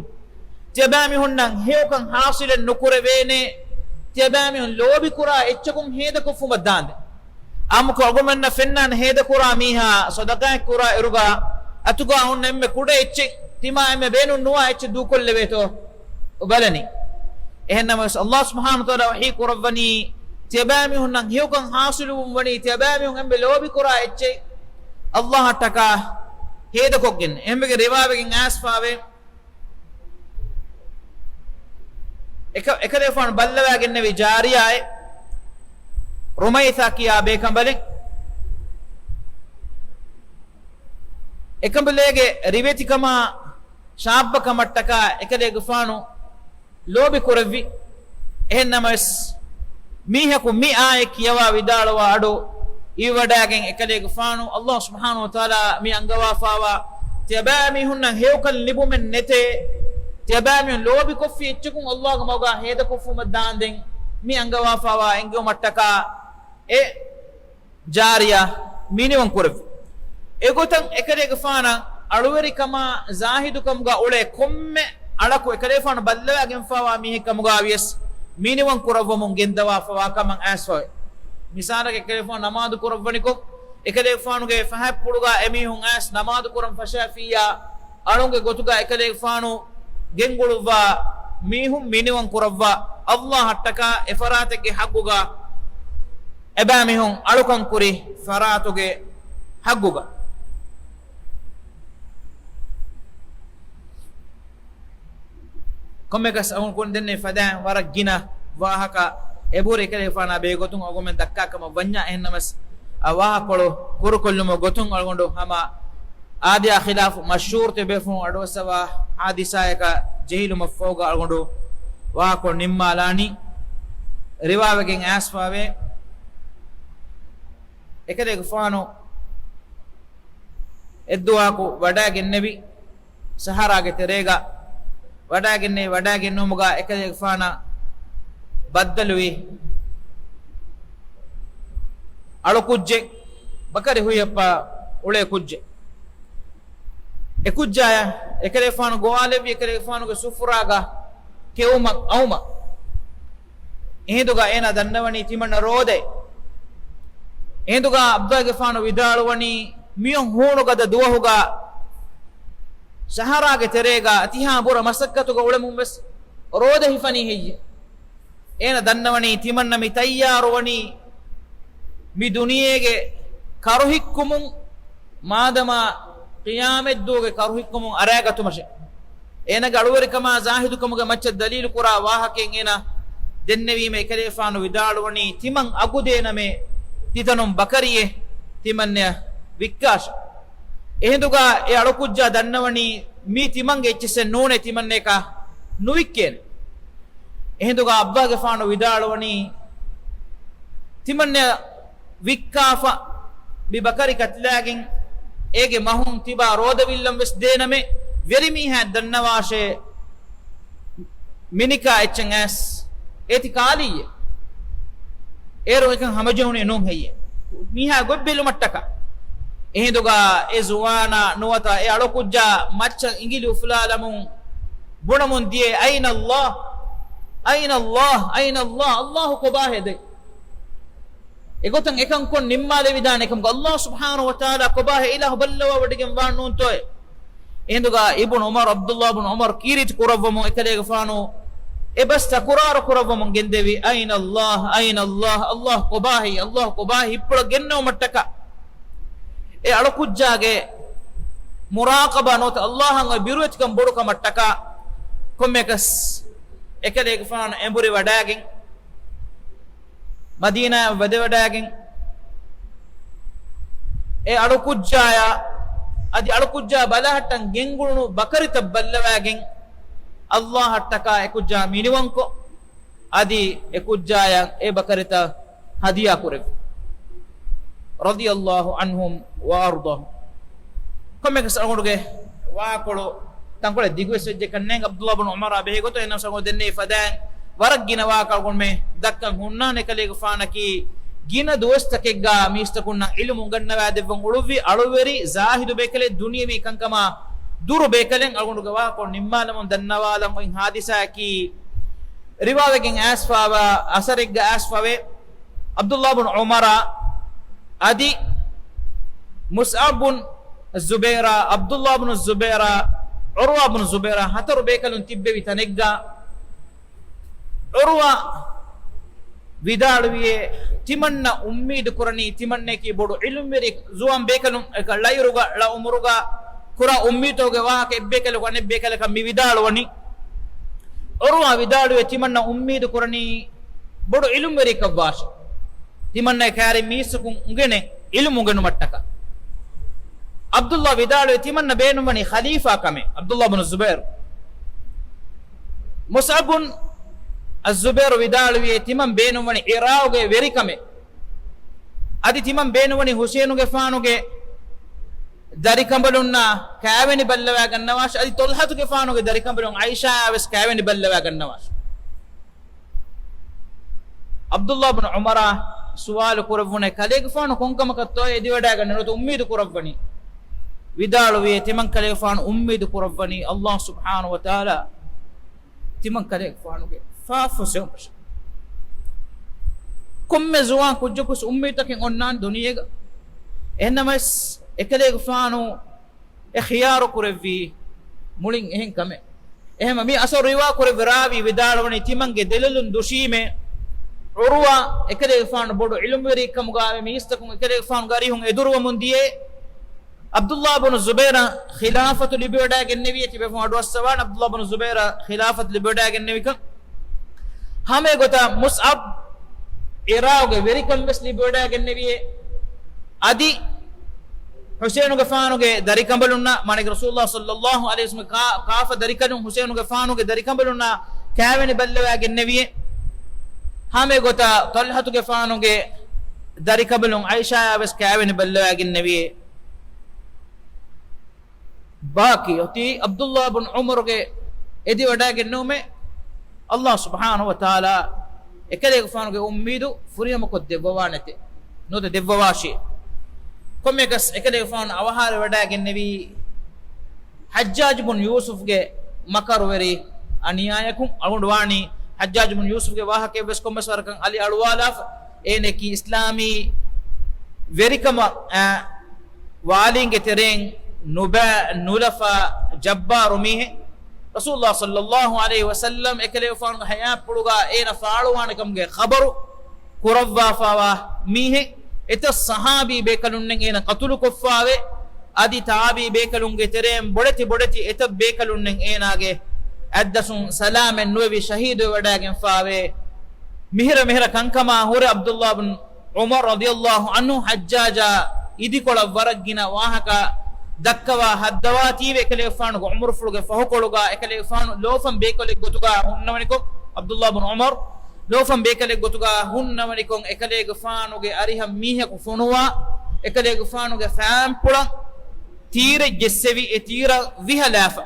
ތިޔަބައިމީހުންނަށް ހެޔޮކަން ޙާޞިލެއް ނުކުރެވޭނެ، ތިޔަބައިމީހުން ލޯބިކުރާ އެއްޗަކުން ހޭދަކޮށްފުމަށް ދާންދެން. އާއްމުކޮށް އަޅުގަނޑުމެންނަށް ފެންނާނެ ހޭދަކުރާ މީހާ ޞަދަޤާތް ކުރާ އިރުގަ އަތުގަ ހުންނަ އެންމެ ކުޑަ އެއްޗެއް ތިމާ އެންމެ ބޭނުން ނުވާ އެއްޗެއް ދޫކޮށްލެވޭތޯ ބަލަނީ. އެހެންނަމަވެސް، ﷲ ސުބްޙާނަހޫ ވަތަޢާލާ ވަޙީ ކުރައްވަނީ، ތިޔަބައިމީހުންނަށް ހެޔޮކަން ޙާޞިލުވުން ވަނީ، ތިޔަބައިމީހުން އެންމެ ލޯބިކުރާ އެއްޗެއް ﷲ އަށްޓަކާ ހޭދަކޮށްގެން. އެހެންވެގެން ރިވާވެގެން އައިސްފާވޭ، އެކަ-، އެކަލޭގެފާނު ބައްލަވައިގެންނެވި ޖާރިޔާއެއް، ރުމައިސާ ކިޔާ ބޭކަނބަލެއް. އެކަނބަލޭގެ ރިވެތިކަމާ ޝާއްބަކަމަށްޓަކާ އެކަލޭގެފާނު ލޯބި ކުރެއްވި. އެހެންނަމަވެސް، މީހަކު މި އާޔަތް ކިޔަވާ ވިދާޅުވާ އަޑު އިވިވަޑައިގެން އެކަލޭގެފާނު ﷲ ސުބްޙާނަހޫ ވަތަޢާލާ މި އަންގަވާފާވާ ތިޔަބައިމީހުންނަށް ހެޔޮކަން ލިބުމެއް ނެތޭ، ތިޔަބައިމީހުން ލޯބިކޮށްފި އެއްޗަކުން ﷲގެ މަގުގަ ހޭދަކޮށްފުމަށް ދާންދެން މި އަންގަވާފާވާ އެންގެވުމަށްޓަކާ އެ ޖާރިޔާ މިނިވަން ކުރެއްވި. އެގޮތަށް އެކަލޭގެފާނަށް އަޅުވެރިކަމާ ޒާހިދުކަމުގަ އުޅޭ ކޮންމެ އަޅަކު އެކަލޭގެފާނު ބައްލަވައިގެންފާވާ މީހެއްކަމުގަވިޔަސް މިނިވަން ކުރައްވަމުން ގެންދަވާފަވާ ކަމަށް އައިސްފަވޭ. މިސާލަކަށް އެކަލޭގެފާނު ނަމާދު ކުރައްވަނިކޮށް، އެކަލޭގެފާނުގެ ފަހަތްޕުޅުގަ އެމީހުން އައިސް ނަމާދު ކުރަން ފަށާފިއްޔާ، އަޅުންގެ ގޮތުގަ އެކަލޭގެފާނު ގެންގުޅުއްވާ މީހުން މިނިވަން ކުރައްވާ، ﷲ އަށްޓަކާ އެފަރާތެއްގެ ޙައްޤުގަ އެބައިމީހުން އަޅުކަން ކުރި ފަރާތުގެ ޙައްޤުގަ. ކޮންމެކަސް އަހުން ކުން ދެންނެވި ފަދައިން ވަރަށް ގިނަ ވާހަކަ އެބުރި އެކަލޭގެފާނާ ބެހޭ ގޮތުން އަޅުގަނޑުމެން ދައްކާ ކަމަށް ވަންޏާ، އެހެންނަމަވެސް އަ ވާހަކަކޮޅު ކުރުކޮށްލުމުގެ ގޮތުން އަޅުގަނޑު ހަމަ އާދަޔާ ޚިލާފު މަޝްހޫރު ތިބޭފުޅުން އަޑުއައްސަވާ ޙާދިސާއަކަށް ޖެހިލުމަށްފަހުގަ އަޅުގަނޑު ވާހަކަކޮޅު ނިންމާލާނީ. ރިވާވެގެން އައިސްފާވޭ، އެކަލޭގެފާނު އެއްދުވަހަކު ވަޑައިގެންނެވި ސަހަރާގެ ތެރޭގަ ވަޑައިގެންނެވި ވަޑައިގެންނެވުމުގަ އެކަލޭގެފާނަށް ބައްދަލުވި އަޅުކުއްޖެއް، ބަކަރި ހުއިހައްޕާ އުޅޭ ކުއްޖެއް. އެކުއްޖާޔަށް އެކަލޭގެފާނު ގޮވާލެއްވި އެކަލޭގެފާނުގެ ސުފުރާގަ ކެއުމަށް އައުމަށް. އެހިނދުގަ އޭނާ ދަންނަވަނީ ތިމަންނަ ރޯދައެއް. އެހިނދުގަ ޢަބްދުﷲގެފާނު ވިދާޅުވަނީ، މިއޮން ހޫނުގަދަ ދުވަހުގަ ސަހަރާގެ ތެރޭގަ ތިހާ ބުރަ މަސައްކަތުގަ އުޅެމުން ވެސް ރޯދަ ހިފަނީ ހެއްޔެ؟ އޭނަ ދަންނަވަނީ ތިމަންނަ މި ތައްޔާރުވަނީ މި ދުނިޔޭގެ ކަރުހިއްކުމުން، މާދަމާ ޤިޔާމަތްދުވަހުގެ ކަރުހިއްކުމުން އަރައިގަތުމަށެ. އޭނަގެ އަޅުވެރިކަމާ ޒާހިދުކަމުގެ މައްޗަށް ދަލީލު ކުރާ ވާހަކައެއް އޭނަ ދެންނެވީމަ، އެކަލޭގެފާނު ވިދާޅުވަނީ، ތިމަން އަގުދޭނަމޭ، ތިތަނުން ބަކަރިއެއް ތިމަންނަޔަށް ވިއްކާށޭ. އެހިނދުގަ އެ އަޅުކުއްޖާ ދަންނަވަނީ މީ ތިމަންގެ އެއްޗިއްސެއް ނޫނޭ ތިމަންނަޔަކަށް ނުވިއްކޭނެ. އެހިނދުގަ ޢަބްދުﷲގެފާނު ވިދާޅުވަނީ، ތިމަންނަޔަށް ވިއްކާފަ މި ބަކަރި ކަތިލާގެން އޭގެ މަހުން ތިބާ ރޯދަ ވިއްލަން ވެސް ދޭނަމޭ، ވެރިމީހާ ދަންނަވާށޭ މިނިކާ އެއްޗެއް އައިސް އޭތި ކާލީއޭ. އޭރު އެކަން ހަމަޖެހުނީ ނޫން ހެއްޔޭ؟ މީހާ ގޮތް ބެލުމަށްޓަކާ. އެހިނދުގަ އެ ޒުވާނާ ނުވަތަ އެ އަޅުކުއްޖާ މައްޗަށް އިނގިލި އުފުލާލަމުން ބުނަމުން ދިޔައީ، أين الله؟ أين الله؟ أين الله؟ ﷲ ކޮބާހޭ ދެން؟ އެގޮތަށް އެކަން ކޮށް ނިންމާލެވިދާނެ ކަމުގަ، ﷲ ސުބްޙާނަހޫ ވަތަޢާލާ ކޮބާހޭ އިލާހު ބައްލަވާވޮޑިގެން ވާން ނޫންތޯއޭ؟ އެހިނދުގަ އިބްނު ޢުމަރު، ޢަބްދުﷲ ބުނު ޢުމަރު ކީރިތި ކުރައްވަމުން އެކަލޭގެފާނު އެ ބަސް ތަކުރާރު ކުރައްވަމުން ގެންދެވި، أين الله؟ أين الله؟ ﷲ ކޮބާހޭ؟ ﷲ ކޮބާހޭ؟ ހިތްޕުޅަށް ގެންނެވުމަށްޓަކާ. އެ އަޅުކުއްޖާގެ މުރާޤަބާ ނުވަތަ ﷲ އަށް އޮތް ބިރުވެތިކަން ބޮޑުކަމަށްޓަކާ ކޮންމެއަކަސް އެކަލޭގެފާނު އެނބުރި ވަޑައިގެން، މަދީނާއަށް ވަދެވަޑައިގެން، އެ އަޅުކުއްޖާޔާ އަދި އަޅުކުއްޖާ ބަލަހައްޓަން ގެންގުޅުނު ބަކަރިތައް ބައްލަވައިގެން، ﷲ އަށްޓަކާ އެކުއްޖާ މިނިވަންކޮށް، އަދި އެކުއްޖާޔަށް އެ ބަކަރިތައް ހަދިޔާ ކުރެއްވި. رضي الله عنهم وأرضاهم. ކޮންމެއަކަސް އަޅުގަނޑުގެ ވާކޮޅު ތަންކޮޅެއް ދިގުވެސް ވެއްޖެ ކަންނޭނގެ ޢަބްދުﷲ ބުނު ޢުމަރާ ބެހޭ ގޮތުން، އެހެންނަމަވެސް އަޅުގަނޑު ދެންނެވި ފަދައިން ވަރަށް ގިނަ ވާހަކަ އަޅުގަނޑުމެން ދައްކަން ހުންނާނެ. ކަލޭގެފާނަކީ ގިނަ ދުވަސްތަކެއްގަ މީސްތަކުންނަށް ޢިލްމު އުނގަންނަވާދެއްވަން އުޅުއްވި އަޅުވެރި ޒާހިދު ބޭކަލެއް، ދުނިޔަވީ ކަންކަމާ ދުރު ބޭކަލެއް. އަޅުގަނޑުގެ ވާހަކަ ނިންމާލަމުން ދަންނަވާލަން އޮތް ޙާދިސާއަކީ، ރިވާވެގެން އައިސްފާވާ އަސަރެއްގަ އައިސްފަވޭ، ޢަބްދުﷲ ބުނު ޢުމަރާ އަދި މުޞްޢަބް ބުން ޒުބައިރާ، ޢަބްދުﷲ ބުނު ޒުބައިރާ، ޢުރްވާ ބުނު ޒުބައިރާ ހަތަރު ބޭކަލުން ތިއްބެވި ތަނެއްގަ ޢުރްވާ ވިދާޅުވިއޭ، ތިމަންނަ އުއްމީދު ކުރަނީ ތިމަންނައަކީ ބޮޑު ޢިލްމުވެރި ޒުވާން ބޭކަލުން، އެކަ ޅައިރުގަ ޅަ އުމުރުގަ ކުރާ އުއްމީދުތަކުގެ ވާހަކަ އެއްބޭކަލަކު އަނެއްބޭކަލަކަށް މި ވިދާޅުވަނީ. ޢުރްވާ ވިދާޅުވޭ، ތިމަންނަ އުއްމީދު ކުރަނީ ބޮޑު ޢިލްމުވެރިއެއްކަށްވާށޭ. ތިމަންނަ ކައިރިން މީސްތަކުން އުނގެނޭ ޢިލްމު އުނގެނުމަށްޓަކާ. ޢަބްދުﷲ ވިދާޅުވޭ، ތިމަންނަ ބޭނުންވަނީ ޚަލީފާ ކަމެއް، ޢަބްދުﷲ ބުނު ޒުބައިރު. މުޞްޢަބް ބުން އައްޒުބައިރު ވިދާޅުވިއޭ، ތިމަން ބޭނުންވަނީ އިރާއުގެ ވެރިކަމެއް. އަދި ތިމަން ބޭނުންވަނީ ޙުސައިނުގެފާނުގެ ދަރިކަނބަލުންނާ ކާވެނި ބައްލަވާ ގަންނަވާށޭ. އަދި ޠަލްޙަތުގެފާނުގެ ދަރިކަނބަލުން ޢާއިޝާއާ ވެސް ކާވެނި ބައްލަވާ ގަންނަވާށޭ. ޢަބްދުﷲ ބުނު ޢުމަރާ ސުވާލު ކުރެއްވުނޭ، ކަލޭގެފާނު ކޮންކަމަކަށްތޯ އެދިވަޑައިގަންނަ ނުވަތަ އުއްމީދު ކުރައްވަނީ؟ ވިދާޅުވިއޭ، ތިމަން ކަލޭގެފާނު އުއްމީދު ކުރައްވަނީ ﷲ ސުބްޙާނަހޫ ވަތަޢާލާ ތިމަން ކަލޭގެފާނުގެ ފާފަ ފުސްހެވުމަށް. ކޮންމެ ޒުވާން ކުއްޖަކުވެސް އުއްމީދުތަކެއް އޮންނާނެ ދުނިޔޭގަ. އެހެންނަމަވެސް އެކަލޭގެފާނު އެ ޚިޔާރު ކުރެއްވީ މުޅިން އެހެން ކަމެއް. އެހެންވީމަ މި އަސަރު ރިވާ ކުރެއްވި ރާވީ ވިދާޅުވަނީ، ތިމަންގެ ދެލޮލުން ދުށީމޭ ޢުރްވާ އެކަލޭގެފާނު ބޮޑު ޢިލްމުވެރިއެއްކަމުގައި މީސްތަކުން އެކަލޭގެފާނުގެ އަރިހުން އެދުރުވަމުން ދިޔައޭ. ޢަބްދުﷲ ބުނު ޒުބައިރަށް ޚިލާފަތު ލިބިވަޑައިގެންނެވިއޭ، ތިބޭފުޅުން އަޑުއައްސަވާނެ ޢަބްދުﷲ ބުނު ޒުބައިރަށް ޚިލާފަތު ލިބިވަޑައިގެންނެވިކަން. ހަމައެގޮތަށް މުޞްޢަބް އިރާއުގެ ވެރިކަން ވެސް ލިބިވަޑައިގެންނެވިއޭ. އަދި ޙުސައިނުގެފާނުގެ ދަރިކަނބަލުންނާ، މާނައަކީ ރަސޫލުﷲ ޞައްލައްލާހު ޢަލައިހި ވަސައްލަމަ ކާ-، ކާފަ ދަރިކަލުން ޙުސައިނުގެފާނުގެ ދަރިކަނބަލުންނާ ކާވެނި ބައްލަވާގެންނެވިއޭ. ހަމައެގޮތަށް ޠަލްޙަތުގެފާނުގެ ދަރިކަނބަލުން ޢާއިޝާއާ ވެސް ކާވެނި ބައްލަވާގެންނެވިއޭ. ބާކީ އޮތީ ޢަބްދުﷲ ބުން ޢުމަރުގެ އެދިވަޑައިގެންނެވުމެއް. ﷲ ސުބްޙާނަހޫ ވަތަޢާލާ އެކަލޭގެފާނުގެ އުއްމީދު ފުރިހަމަކޮށް ދެއްވަވާނެތެ. ނުވަތަ ދެއްވަވާށޭ. ކޮންމެއަކަސް އެކަލޭގެފާނު އަވަހާރަވެވަޑައިގެންނެވީ ޙައްޖާޖު ބުން ޔޫސުފްގެ މަކަރުވެރި އަނިޔާޔަކުން. އަޅުގަނޑު ވާނީ ޙައްޖާޖު ބުން ޔޫސުފްގެ ވާހަކައެއްވެސް ކޮންމެސް ވަރަކަށް އަލި އަޅުވާލާފަ. އޭނައަކީ އިސްލާމީ ވެރިކަމަށް، އާ، ވާލީންގެ ތެރެއިން ނުބައި ނުލަފާ ޖައްބާރު މީހެއް. ރަސޫލުﷲ ޞައްލައްލާހު ޢަލައިހި ވަސައްލަމް އެކަލޭގެފާނުގެ ޙަޔާތްޕުޅުގަ އޭނަ ފާޅުވާނެކަމުގެ ޚަބަރު ކުރައްވާފަވާ މީހެއް. އެތައް ޞަޙާބީ ބޭކަލުންނެއް އޭނަ ޤަތުލުކޮށްފާވޭ. އަދި ތާބިޢީ ބޭކަލުންގެ ތެރެއިން ބޮޑެތި ބޮޑެތި އެތައް ބޭކަލުންނެއް އޭނާގެ އަތްދަށުން ސަލާމަތް ނުވެވި ޝަހީދުވެވަޑައިގެންފާވޭ. މިހިރަ މިހިރަ ކަންކަމާ ހުރެ ޢަބްދުﷲ ބުން ޢުމަރު ރަޟިޔަﷲ ޢަންހު ޙައްޖާޖާ އިދިކޮޅަށް ވަރަށް ގިނަ ވާހަކަ ދައްކަވާ ހައްދަވާތީވެ އެކަލޭގެފާނުގެ ޢުމުރުފުޅުގެ ފަހުކޮޅުގަ އެކަލޭގެފާނު ލޯފަން ބޭކަލެއް ގޮތުގަ ހުންނަވަނިކޮށް، ޢަބްދުﷲ ބުން ޢުމަރު ލޯފަން ބޭކަލެއް ގޮތުގަ ހުންނަވަނިކޮށް، އެކަލޭގެފާނުގެ އަރިހަށް މީހަކު ފޮނުވާ، އެކަލޭގެފާނުގެ ފާންޕުޅަށް ތީރެއް ޖެއްސެވި، އެ ތީރަށް ވިހަލާފަ.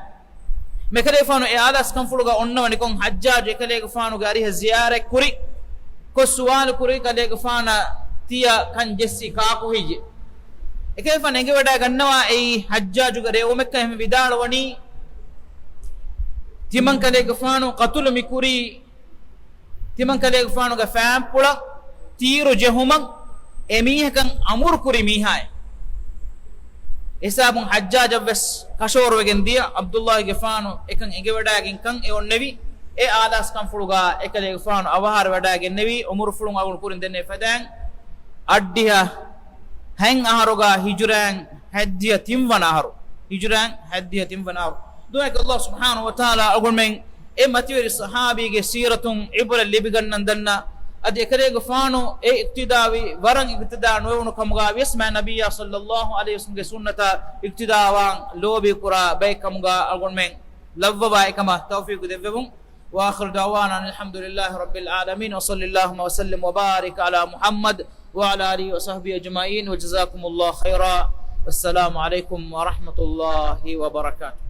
އެކަލޭގެފާނު އެ އާލާސްކަންފުޅުގަ އޮންނަވަނިކޮށް، ޙައްޖާޖު އެކަލޭގެފާނުގެ އަރިހަށް ޒިޔާރަތްކުރި ކޮށް ސުވާލު ކުރި، ކަލޭގެފާނަށް ތިޔަ ކަން ޖެއްސީ ކާކު ހެއްޔެވެ؟ އެކަލޭގެފާނު އެނގިވަޑައިގަންނަވާ އެއީ ޙައްޖާޖުގެ ރޭވުމެއްކަން. އެހެން ވިދާޅުވަނީ، ތިމަން ކަލޭގެފާނު ޤަތުލު މިކުރީ، ތިމަން ކަލޭގެފާނުގެ ފާންޕުޅަށް ތީރު ޖެހުމަށް އެމީހަކަށް އަމުރު ކުރި މީހާއެއް. އެހިސާބުން ޙައްޖާޖަށްވެސް ކަށަވަރުވެގެން ދިޔަ، ޢަބްދުﷲގެފާނު އެކަން އެނގިވަޑައިގެންކަން އެ އޮންނެވި. އެ އާލާސްކަންފުޅުގަ އެކަލޭގެފާނު އަވަހާރަވެވަޑައިގެންނެވި. ޢުމުރުފުޅުން އަޅުގަނޑު ކުރިން ދެންނެވި ފަދައިން އަށްޑިހަ ހަތް އަހަރުގަ ހިޖުރައިން ހަތްދިހަ ތިންވަނަ އަހަރު. ހިޖުރައިން ހަތްދިހަ ތިންވަނަ އަހަރު. ދުޢައެއް ﷲ ސުބްޙާނަހޫ ވަތަޢާލާ އަޅުގަނޑުމެން އެ މަތިވެރި ޞަޙާބީގެ ސީރަތުން ޢިބްރަތް ލިބިގަންނަން ދަންނަ، އަދި އެކަލޭގެފާނު އެ އިޤްތިދާވި ވަރަށް އިޤްތިދާ ނުވެވުނު ކަމުގަ ވިޔަސް މާތް ނަބިއްޔާ ޞައްލައްލާހު ޢަލައިހި ވަސައްލަމްގެ ސުންނަތަށް އިޤްތިދާވާން ލޯބި ކުރާ ބައެއް ކަމުގަ އަޅުގަނޑުމެން ލައްވަވާ އެކަމަށް ތައުފީޤު ދެއްވެވުން. وآخر دعوانا أن الحمد لله رب العالمين، وصلى اللهم وسلم وبارك على محمد وعلى آله وصحبه أجمعين، وجزاكم الله خيرا، والسلام عليكم ورحمة الله وبركاته.